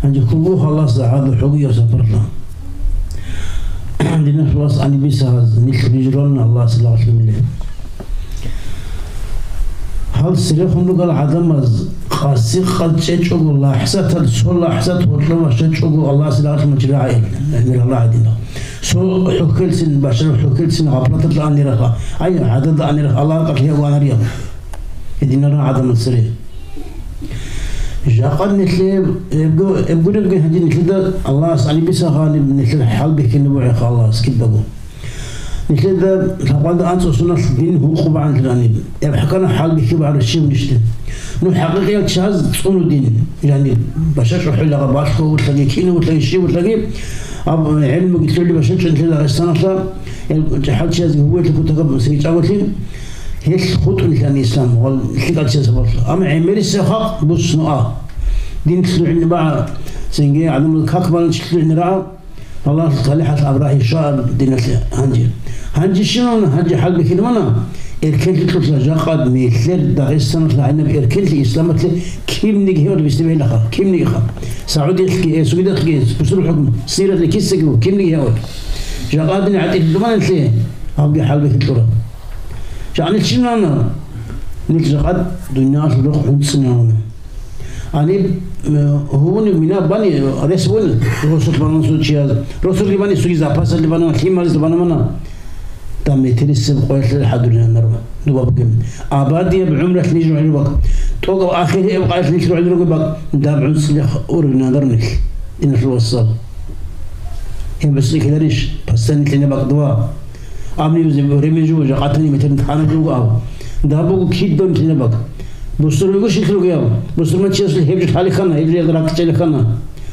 Гьанже хьугу халас гӀаду хьугуяб сапарла. Динахъ вас гӀанибиса гьаз, нилъ бижарон Аллагьас лагълъи биле. Гьал сирехун ругал гӀадамаз къаси-къад чӀечӀого лахӀзатал цо лахӀзат гьоркьов ващачӀого Аллагьас лагълъи мачи рагӀи, гӀемер Аллагь гьадинал. Цо хӀухьелцин, башараб хӀухьелцин гъапраталда анирахъа, ай, гӀадада анирахъа, Аллагь къалъи гьаванариял. Гьединаран гӀадамал цере. Жакъа нилъее эбго-, эбгуребги гьадин нилъеда Аллагьас гӀанибиса гьаниб нилъер хӀал бихьине бугӀеха Аллагьас кидаго. Нилъеда лъабкъоялда анцӀго соналъ дин гьукъу багӀанлъи гьаниб. ЭбхӀакана хӀал бихьи багӀарав щивнищ дин. Ну, хӀакъикъиял чияз цӀуну дин, яни башачӀо хӀулагъа балъго вулъаги, кино вулъаги, щив вулъаги, аб гӀелмуги лъугӀли башачӀо нилъеда Дагъистаналъа, эл чӀахӀал чияз гьуелъи кутакаб сигичӀаголъи, гьелъ хутӀун лъани ислам, гъол лъикӀал чияз гьабалъа. Амма гӀемерисеб халкъ бусну а. Дин лъугӀине багӀа, цинги гӀадамал как баланчи лъугӀине рагӀа, Аллагьасул талихӀалъ аб рагьи щвааб диналъе гьанже. Гьанже щиб мана, гьанже хӀалбихьилмана, эркенлъи кьула жакъа нилъер Дагъистаналъ гьаниб эркенлъи исламалъе кимниги гьев бисибелаха, кимнигиха. Саудиялъги, э, Сугидалъги, бусурб хӀукму, Сириялъги кисаги ву, кимниги гьев. Жакъа дин гӀатӀилъи кьуманалъе, гьабги хӀалбихьи кьура. Жакъа нилъ щиб мана, нилъ жакъа дуниялалъул рукъ гӀунцӀинавуна. Гьаниб, э, гьуни мина бани, рес буни, росулъ банан случаяз. Росулъги бани, суги запасалъи банана, лъимализе банамана. Дам метерисеб къоялъе хӀадуринанар дуба бугеб. Абадияб гӀумралъ ниж гӀурбак. ТӀокӀаб ахир гьеб къоялъ нилъ гӀурбак. Даб гӀунцӀлъи ургьинанар нилъ. Диналъул вассал. Гьеб бицӀлъи ккеларищ? Постоянно лъине бакӀ дуба. Амни узе времен жо, жакъатани метер тана жо аб. Дабугу киддон тинабак. Бусурбигу шилъ ругел. Бусурман чиясул гьеб жо лъалихъана, гьеб жо ракӀчӀелихъана.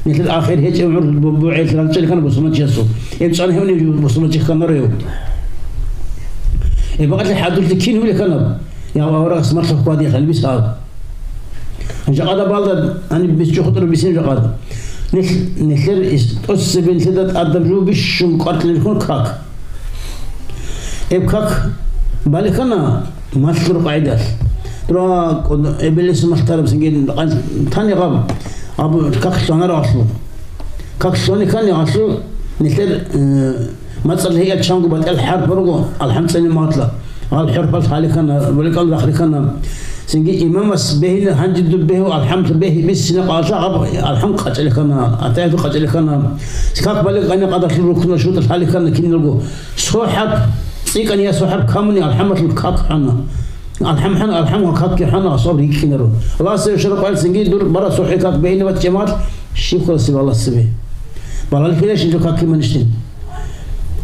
Нилъер ахир гьечӀев гӀур бу-, бугӀел ракӀчӀелихъана бусурман чиясул. Гьеб чӀана гьевни бусурман чи хъанаро гьев. Гьеб бакъалъи хӀадурлъи кин гьулихъана? Я аварагас марлъа хьвадиялъ гьалбис гьаб. Жакъада балда, гьаниб бис-, чӀухӀутӀараб бисин жакъада. Нилъ-, нилъер ис-, тӀоцебе нилъеда тӀадаб жо бищун кӀваркьилелъун как. Гьеб как балихъана малъур къагӀидалъ. Дура кӀод-, эбелес малъараб синги къан-, тани гъаб, абу как лъанаралъул. Как лъони ккани гъалъул нилъер, э, мацӀалъ гьейал чанго батӀиял хӀарп руго, алхӀам цӀени магъатла. Гъал хӀурпалъ гьалихьана, баликӀал рахлихьана. Цинги имамас бегьина гьанже дуб бегьу алхӀамлъи бегьи биссина къалъа гъаб алхӀам къачӀалихьана, атаяту къачӀалихьана. Как балигъ гъайна къадалъул рукна шутӀа лъалихьана киналго. СохӀаб, цӀикӀкӀани я сохӀаб камуни алхӀамалъул как хӀана. АлхӀам хӀана, алхӀам ва какги хӀана, асаб рикӀкӀинаро. Аллагьас гьев щвараб къоялъ цинги дур бара сохӀи как бегьинабат жамагӀат щиб хваласеб Аллагьас цебе. Балал хирай щинчӀо какги маништин.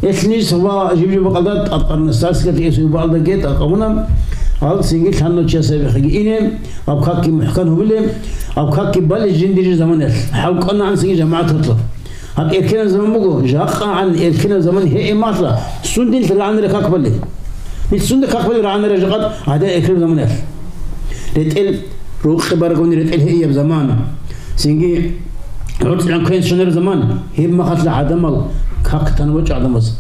Элънис ва жиб-жиб бакъалда тӀадкъарна старскат эсул баалдаге тӀакъавуна, гьал цинги лъаннав чияс гьеб хиги ине, гьаб какги мухӀкан гьубиле, гьаб какги бале жиндири заманалъ, хӀалкӀванагӀан цинги жамагӀат гьатла. Гьаб эркенаб заман буго, жакъагӀан эркенаб заман гьеималъа, сун дилъ рагӀанира как бале? Нилъ сунда как бале рагӀанира жакъад гӀадан эркенаб заманалъ? РетӀел рукъи барагуни ретӀел гьеияб заман. Цинги гӀорцӀилан квен щванараб заман. Гьеб махалъа гӀадамал как тана бачӀо гӀадамаз.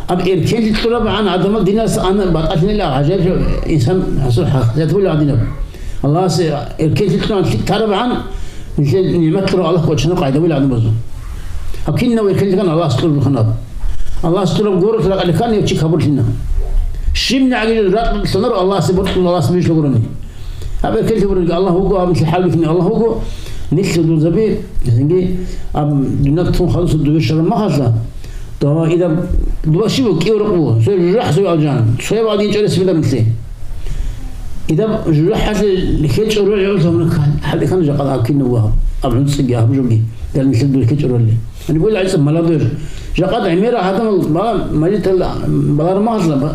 Аб эркенлъи кьурабгӀан гӀадамал динас ана батӀалъинила гӀажаиб инсан гьасул хӀакъият була гӀадинаб. Аллагьас эркенлъилъун лъикӀ тарабгӀан, нилъер нигӀмат кьурав Аллагь кӀочана къайда буйла гӀадамазул. Гьаб кинав эркенлъи ккан Аллагьас кьураб ханаб. Аллагьас кьураб горулъ ракӀалъи ккан гьев чи кабурлъина. Щиб нагӀги ракӀ лъунаро Аллагьасе борцӀун Аллагьас бижлъугурони. Гьаб эркенлъи бурги Аллагь вуго, гьаб нилъер хӀалбихьни Аллагь вуго, нилъер дузаби, гьанги, аб дунят тун хадуса дубе щвараб махалъа, Давай, идаб дуба щиб кӀиго рукъ буго, цо жужахӀ, цо алжан, цояб гьадин чӀолесеб бугеб нилъе. Идаб жужахӀалъе лъикӀе чӀорой гӀолъа гьуна хӀалихьана жакъа гьаб кинаб ва гьаб гӀунцӀиги гьаб жоги, дал нилъер дур лъикӀе чӀоролли. Гьаниб була гӀиса молодой. Жакъа гӀемера гьадамал бала, мажитал балармагъазла, ба-,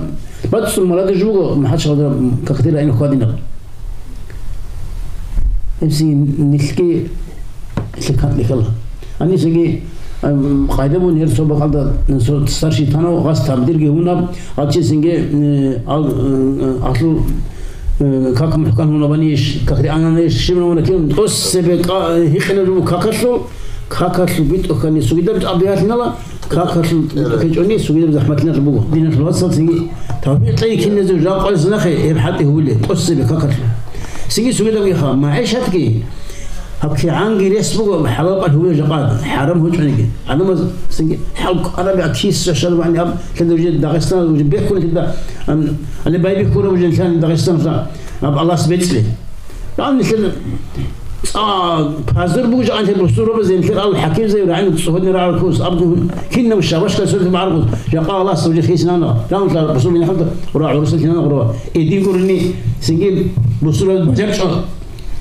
бацун молодой жуго, МахӀачхъалда какде район хьвадинаб. Гьебсин нилъги лъикӀан лъикӀала. Гьанисаги, ам, къайда бун гьер цо бакъалда, цо старший танав гъас тамдирги гьунаб, гъачи синги, э, ал, э, алъу, э, как мухӀкан гьунабанищ, как риананищ, шимна вана кин, тӀос себе ка-, гьикъина жугьу какалъул, какалъул битӀухьани сугидаб абиялъинала, Какалъул кьечӀони сугидаб захӀматлъиналъ буго. Диналъул вацал цинги тавфикъ кьей киназе жакъа нахъе гьеб хӀалтӀи гьули, тӀоцебе какалъул. Цинги сугидабгиха, магӀишатги, гьаб кигӀанги рес буго, хӀалал къалъ гьуе жакъа, хӀарам гьучӀониги. ГӀадамаз цинги хӀал къараби акис шашар вани аб лъеда уже Дагъистан, уже бехун лъеда, ам, али байбихьура уже лъани Дагъистанлъа, аб Аллагьас бецӀли. Гьанилъер цӀа пазар бугеб жакъа нилъер бусурбабаз, нилъер ал хӀакимзаби рагӀи цӀугьадин рагӀаркус, аб кинаб шабашкай сорихъ багӀаркус, жакъа Аллагьас нужее хисинана. Гьанилъер бусурбабаз нахъа гъура гӀурусалъ гьинана гъура. Эдин гурони цинги бусурбабаз бажарчӀо,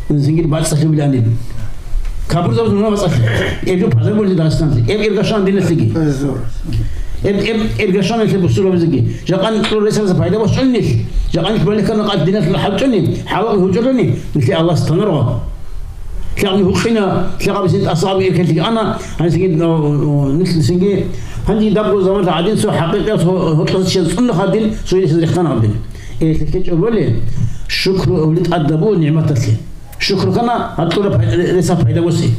цинги бацӀцӀалъубилани. Кабурзабаз муна бацӀцӀалъи. Эб жо пазар бугеб Дагъистанлъи. Эб иргашан диналъиги. Эб, эб, иргашан нилъер бусурбабазеги. Жакъа нилъ кьурал ресалъ пайда босчӀони нилъ. Жакъа нилъ балихьана къад диналъ хӀалчӀони, хӀалал гьучӀолани, нилъе Аллагьас танаргъа. Лъагъни гьукъина, лъагъабисин тӀасаби иркеллъиги ана, гьанисинги, о, о, нилъ синги, гьанже дабго заман гӀадин цо хӀакъикъиялъ гьо-, гьоркьоса чияз цӀунна гьадин, цо гьелъизе рехтана гьадин. Э, лъикӀе чӀоболи, шукру авли тӀадабу нигӀматалъе. Шукру хана, гьатӀура пай-, ре-, реса пайда боси.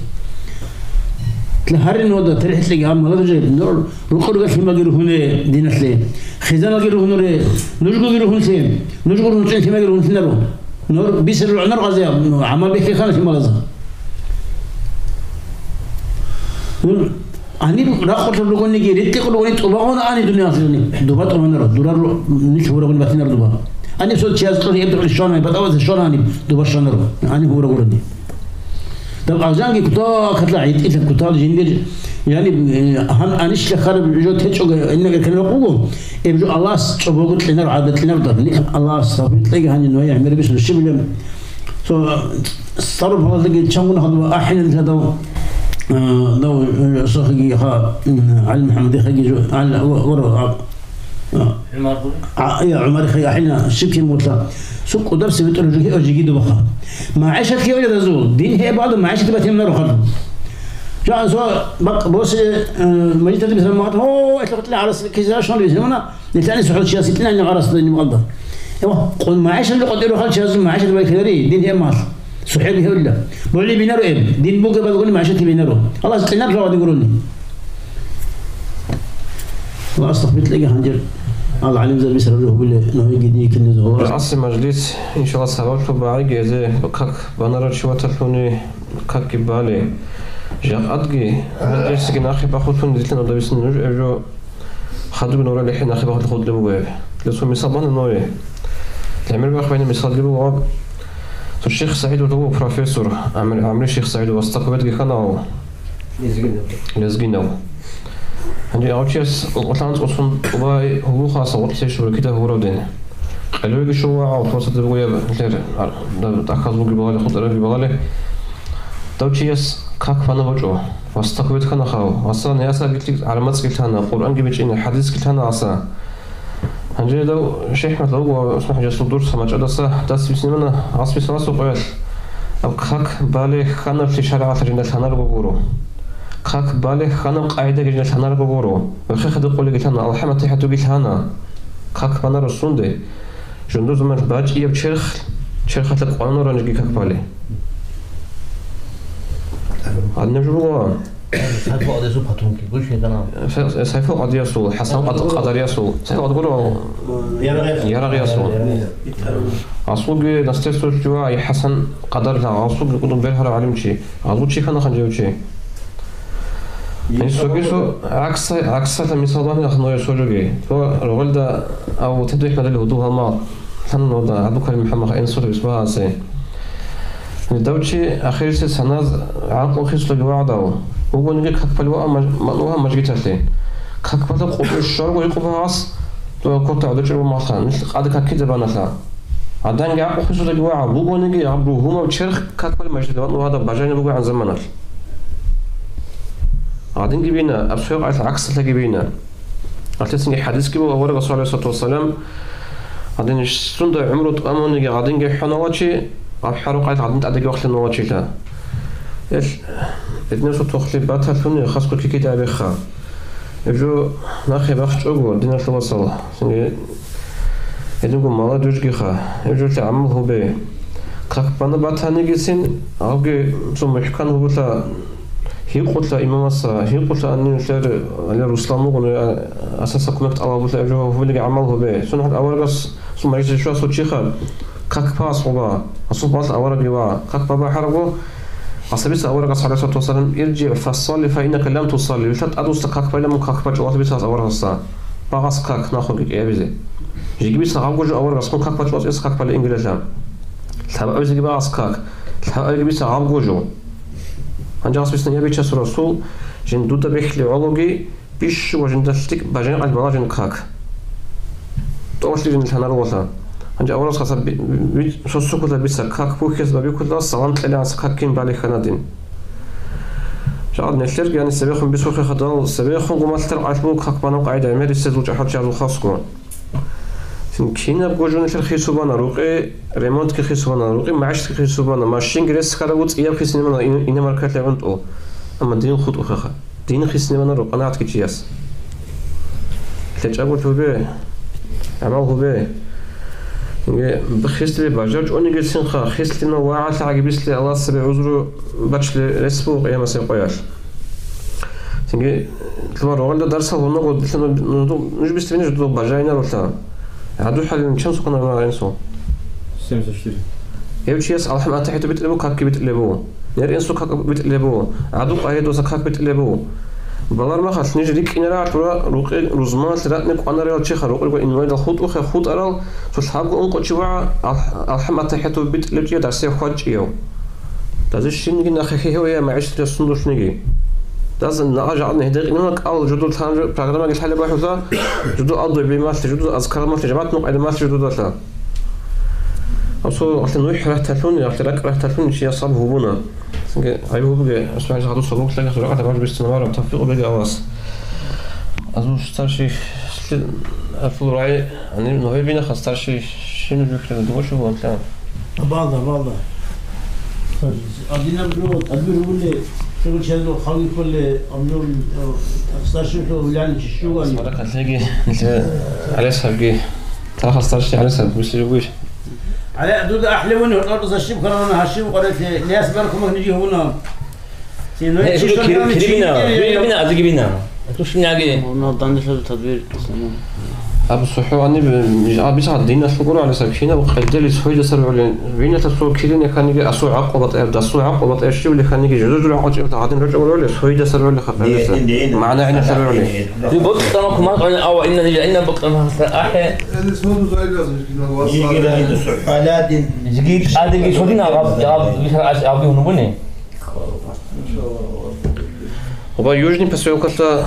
Гьарин вода, терхӀлъиги гьаб маларужеб, нур рукъурга лъимаги ругьуне диналъе, хизаналги ругьунуре, нужгоги ругьунлъе, нужго ругьунчӀин лъимаги ругьунлъинаро. Нур бисер рогӀнар гъазе гьаб, ну, гӀамал бихьи хана лъималаза. Нур гьаниб ракъулъ ругониги, ритӀикъ ругони тӀубагъун ани дуниялъе, дуба тӀубанаро, дурар нилъ гьурагун батинар дуба. Гьаниб цо чияс кьури эбдухъе щвана, батӀалазе щвана гьаниб, дуба щванаро, гьаниб гьурагурони. Даб алжанги кутакалда гӀитӀилъаб кутал жиндир, яни, э, гьан анищ лъахараб жо течӀого иннагар ккелеб къуго, эб жо Аллагьас чӀобого кьинар гӀада кьинар даб. Ни Аллагьас тавфикъ кьеги гьанин вай гӀемер бисун щибилеб. Цо стару палатаги чангун хадуба ахӀинал хадав, э, дав, э, сахиги ха, м, ГӀали МухӀаммадихаги жо, ГӀали, ва, ва, А, я, ГӀумар хай ахӀина, щиб кин мутла. Сукъудаб се бетӀер жуги, жиги дубаха. МагӀишат хиола разул. Дин хӀебалда магӀишат батин нарухъал. Жан со бакъ босе, э, мажитали бисрамат, о, это хотли арас киза шон бисрамана. Нетани сухал чияс итлина арас да нималда. Эва, къун магӀишат ло къотӀи рухал чияс магӀишат байхинари, дин хӀебал. СухӀеби гьевла. Боли бинаро эб. Дин бугеб балгуни машати бинаро. Аллагьас кьинаб жаваби гурони. Аллагьас тавфикъ кьеги гьанже. Ал гӀалимзабис рару гьубили, ногьиги дие кинлизе гьула. Аси мажлис, иншалла, сабаблъун багӀиги эзе как банарав чи ваталъуни какги бали. Жакъадги, гьанжесиги нахъе бахулъун дилъан одобисан нуж эбжо Хадуб нура лихӀи нахъе бахъулъ хутӀи буго гьеб. Лесо мисал бана нове. ГӀемер бахъ байна мисалги буго гьаб. Цо Ших СагӀид вуго профессор, Амр-, Амри Ших СагӀид вастахъ ведги ханав. Лезгинав. Лезгинав. Гьанже авчияс къолъан цӀосун тӀубай гьугьухъаса гъорлъе шурукида гьуравден. Къелевги шувагӀав, фурсат буго яб лер, ар-, да-, тӀахьаз буги балали, хутӀараги балали. Дав чияс как бана бачӀо, вастахъ ведхана хав, аса неаса гилъи гӀарамацӀги лъана, Къуръанги бичӀчӀина, хӀадисги лъана аса. Гьанже дав ШихӀмад лавго ва УсмахӀяжасул дурс гьамачӀадаса дас виснемана, гьас висаласул къоялъ, аб как бале хьанаблъи шаргӀалъ жинда лъанарго гуро. Как бале хьанаб къагӀидаги жинда лъанарго гуро. Вехе хадуб къулиги лъана, АлхӀаматихӀатуги лъана. Как бана русунде. Жундуз заман бачӀияб черх, черхалъа къвануран жиги как бали. Гьадинаб жо буго. Сайфул Къадиясул потомки, гучни канал. Сай-, Сайфул Къадиясул, ХӀасан Къад-, Къадариясул. Сайфул Къадгуров. Ярагъиясул. Ярагъиясул. Ярагъиясул. Аслуги наследство жува, и ХӀасан Къадар ла, аслуги кудум бергьара гӀалимчи. Гьалу чи хана ханжевчи. Гьанже цогису гӀакса-, гӀаксалъа мисал бани ахӀнуе сожоги. То рогъелда ав тедухӀ надали гьудул гьалмагъ. Лъанан вада ГӀабдулкарим МухӀаммад Энсуров исбагьасе. Гьанже дав чи ахирисез саназ гӀакълу хислъуги вагӀдав. Вугониги какпал ва маж-, ма-, ва мажгиталъе. Какпалда къотӀи щварго гьикъуб гьас, то кота гӀодочӀо ва малъа. Нилъ къаде какида баналъа. Гьаданги гӀакълу хислъудаги вагӀа. Вугониги гьаб ругьунав черх какпал мажгиталъе ва гьадаб бажайна бугогӀан заманалъ. Гьадинги бина, аб цоякъалъ гӀаксалъаги бина. Гьалъисанги хӀадисги буго аварагасул, гӀалайгьиссалату вассалам, гьадин сунда гӀумру тӀамуниги гьадинги хӀанала чи, гьаб хӀарукъалъ гьадин тӀадеги вахлъинала чила. Ил, гьединасул тухлъи баталъуни хасго кикида абиха. Гьеб жо нахъе бахчӀого, диналъул васал. Цинги гьединго молодёжьгиха, гьеб жолъи гӀамал гьубе. Как бана батанигицин, гьабги цо мухӀкан гьубулъа, гьикъулъа имамаса, гьикъулъа аннинлъер, гьале Руслан вугони, а-, асаса кумек тӀалабулъа гьеб жо гьубилиги гӀамал гьубе. Сунагьат аварагас цо мажлис щвасул чиха, как пас гьуба, асул балъ авараги ва, как баба хӀарго, асабица аварагас, гӀалайгьиссалату вассалам, «Иржи фасалли, фа иннака лам тусалли», вилъа тӀадуста как байла мун как бачӀулас бицас аварагасда. Багъас как, нахуги кӀиабизе. Жигибица гъабго жо аварагас мун как бачӀулас эс как байла ингилалъа. Лъабабизе гибагъас как. Лъабабизе гибица гъабго жо. Гьанже гьас бицна: «Я бичасул Расул, жин дуда бихьли гӀологи, бищуго жинда лъикӀ бажайгӀал балажин как». ТӀолъи жин лъанарулла. Гьанже аварагас би-, би-, сосукула бица как бухьес ва бикула салам кьелегӀанса как кин балихьана дин. Жагъад нелъерги гьаниб цебехун бицухъе хадал, цебехун гумалъ таркъалъ буго как банаб къагӀида, гӀемерисезул чӀахӀал чагӀазул хасго. Цин кинабго жо нилъер хисубана рукъи, ремонтги хисубана рукъи, магӀишги хисубана, машинги рес ккарабу цӀияб хисинабана ин-, иномаркалъе гӀунтӀу. Амма дин хутӀухъеха. Дин хисинабана рукъанагӀатги чияс. ЛъечӀабулъ гьубе, гӀамал гьубе. Инге, хислъи бажарчӀонигицинха, хислъина вагӀалъа гӀагибисли Аллагьас цебе гӀузру бачли рес буго къиямасеб къоялъ. Цинги, лъугьа рогъелда дарсал гьунаго, нуж бистебине жодо бажайнарулъа. ГӀаду хӀалин чан сукъана гьарин су? Семьдесят четыре. Гьев чияс алхӀам атахӀиту битӀлебу, какги битӀлебу. Нер инсу как битӀлебу. ГӀаду къагьидуса как битӀлебу. Балар махалъ ниж рикӀкӀинарагӀалъура рукъи рузманалъ ратни кӀванарел чиха рукъиго инвалидал хутӀухъе хутӀарал цо лъабго ункъо чи вагӀа алхӀам атахӀиту битӀлеб чӀия дарсияб хьвадчӀияв. Дазир щибниги нахъе хьихьев я магӀишатида сундулъниги. Даз нагъа жагӀадна гьедекъинуна кӀал жудул лъан программаги лъалеб бахӀула, жудул алдой бемалъи, жудул азкарамалъи, жамагӀат нукъайдамалъи жудудалъа. Гьабсо ахле нухӀ рахӀталъуни, ахле ракӀ рахӀталъуни чи асаб гьубуна. Цинги гьаб гьубуге, асмагӀил гьадус гьабуглаги суракъата бажу бисцинабараб тавфикъ бугеги Аллагьас. Азул старший, Абдулрай, гьаниб нухӀи бина ха старший щину жухӀлъана дугъушев ванлъа. Балда, балда. Адинаб жо тадбир гьули, шугъучазул халги кколи, амжур, э, старший хьул гьуляни чи щугани. Баракат леги, нилъе гӀалесабги. Таха старший гӀалесаб, мисли жугуш. ГӀале, дуда ахлевуни, гьоркьор зашиб каравана, гьашим къорелъе, лес баркумах нижи гьуна. Э, жуги кири-, кирибина, жуги бина, азиги бина. Тушиняги. Мурнал данделъазул тадбир. Абу сухӀу гьаниб, а, бица диналъул гуро гьалиса, кинаб къайдали цойдаса рогӀули, винатасул килине хьаниги асул гӀакъуба тӀаяр, дасул гӀакъуба тӀаяр щивли хьаниги, жужужур гӀакъуба тӀаяр гьадин рачӀа гуро гьалиса, цойдаса рогӀули хапарилиса. Ин, ин, ин. МагӀна гӀинаса рогӀули. Ин бутӀа ма куман къайна ава, инна лила, инна бутӀа ма ахӀе. Ин сон зайдас, ин сон зайдас. Жиги тӀадеги цодина, гьаб, гьаб, гьаб, гьаб, гьунугуни. Ва Южный посёлкалъа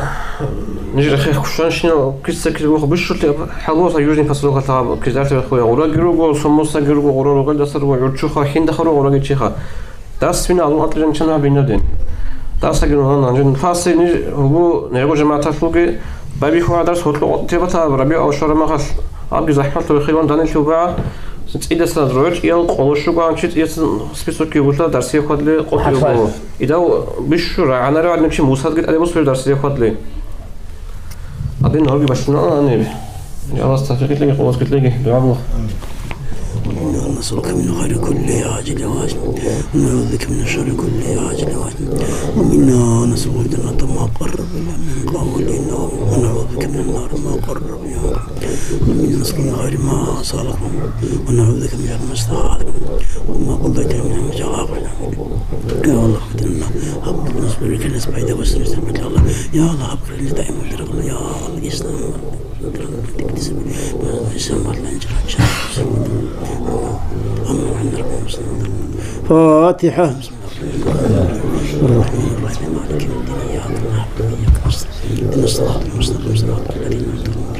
ниж рехех кушанщинал кица кица вуха бищулъи хӀалуса Южный посёлкалъа кизарти рехуя гъураги руго, сомосаги руго, гъура ругелдаса руго, гӀурчуха, хиндаха руго гъураги чиха. Дас вина алун атлижан чан гьаб бинадин. Дасаги нугьан гьанжин лъаси ниж гьугу негъу жамааталъулги байбихьугӀа дарс гьоркьо къотӀи батаб Рабиу ал-Шара махалъ. Абги захӀмалъур хирван данилъи уба, цӀидасан рорчӀиял къоло щугоан чи цӀиясан списокги вула дарсие хьвадли къотӀи уго. Идав бищу рагӀанарев гӀадин чи Мусадги тӀаде бусур дарсие хьвадли. Адин гьорги бащуна гьаниб. Я Аллагь, тавфикъ леги, къуват леги, дугӀа була. إنا نسألك من خير كل عاجل وآجل، ونعوذ بك من شر كل عاجل وآجل. وإنا نسألك الجنة ما قرب إليها من قول، ونعوذ بك من النار ما قرب إليها من قول. وإنا نسألك من خير ما سألك منه، ونعوذ بك من شر ما استعاذك منه، وما قضيت من أمر فاجعل عاقبته. يا الله، اهدنا، هب لنا سبل الخير، سبعيد وسلم، يا الله، هب لنا دائما، يا الله، الإسلام. فاتحة. بسم الله الرحمن الرحيم. مالك يوم الدين. إياك نعبد وإياك نستعين. اهدنا الصراط المستقيم. صراط الذين أنعمت عليهم.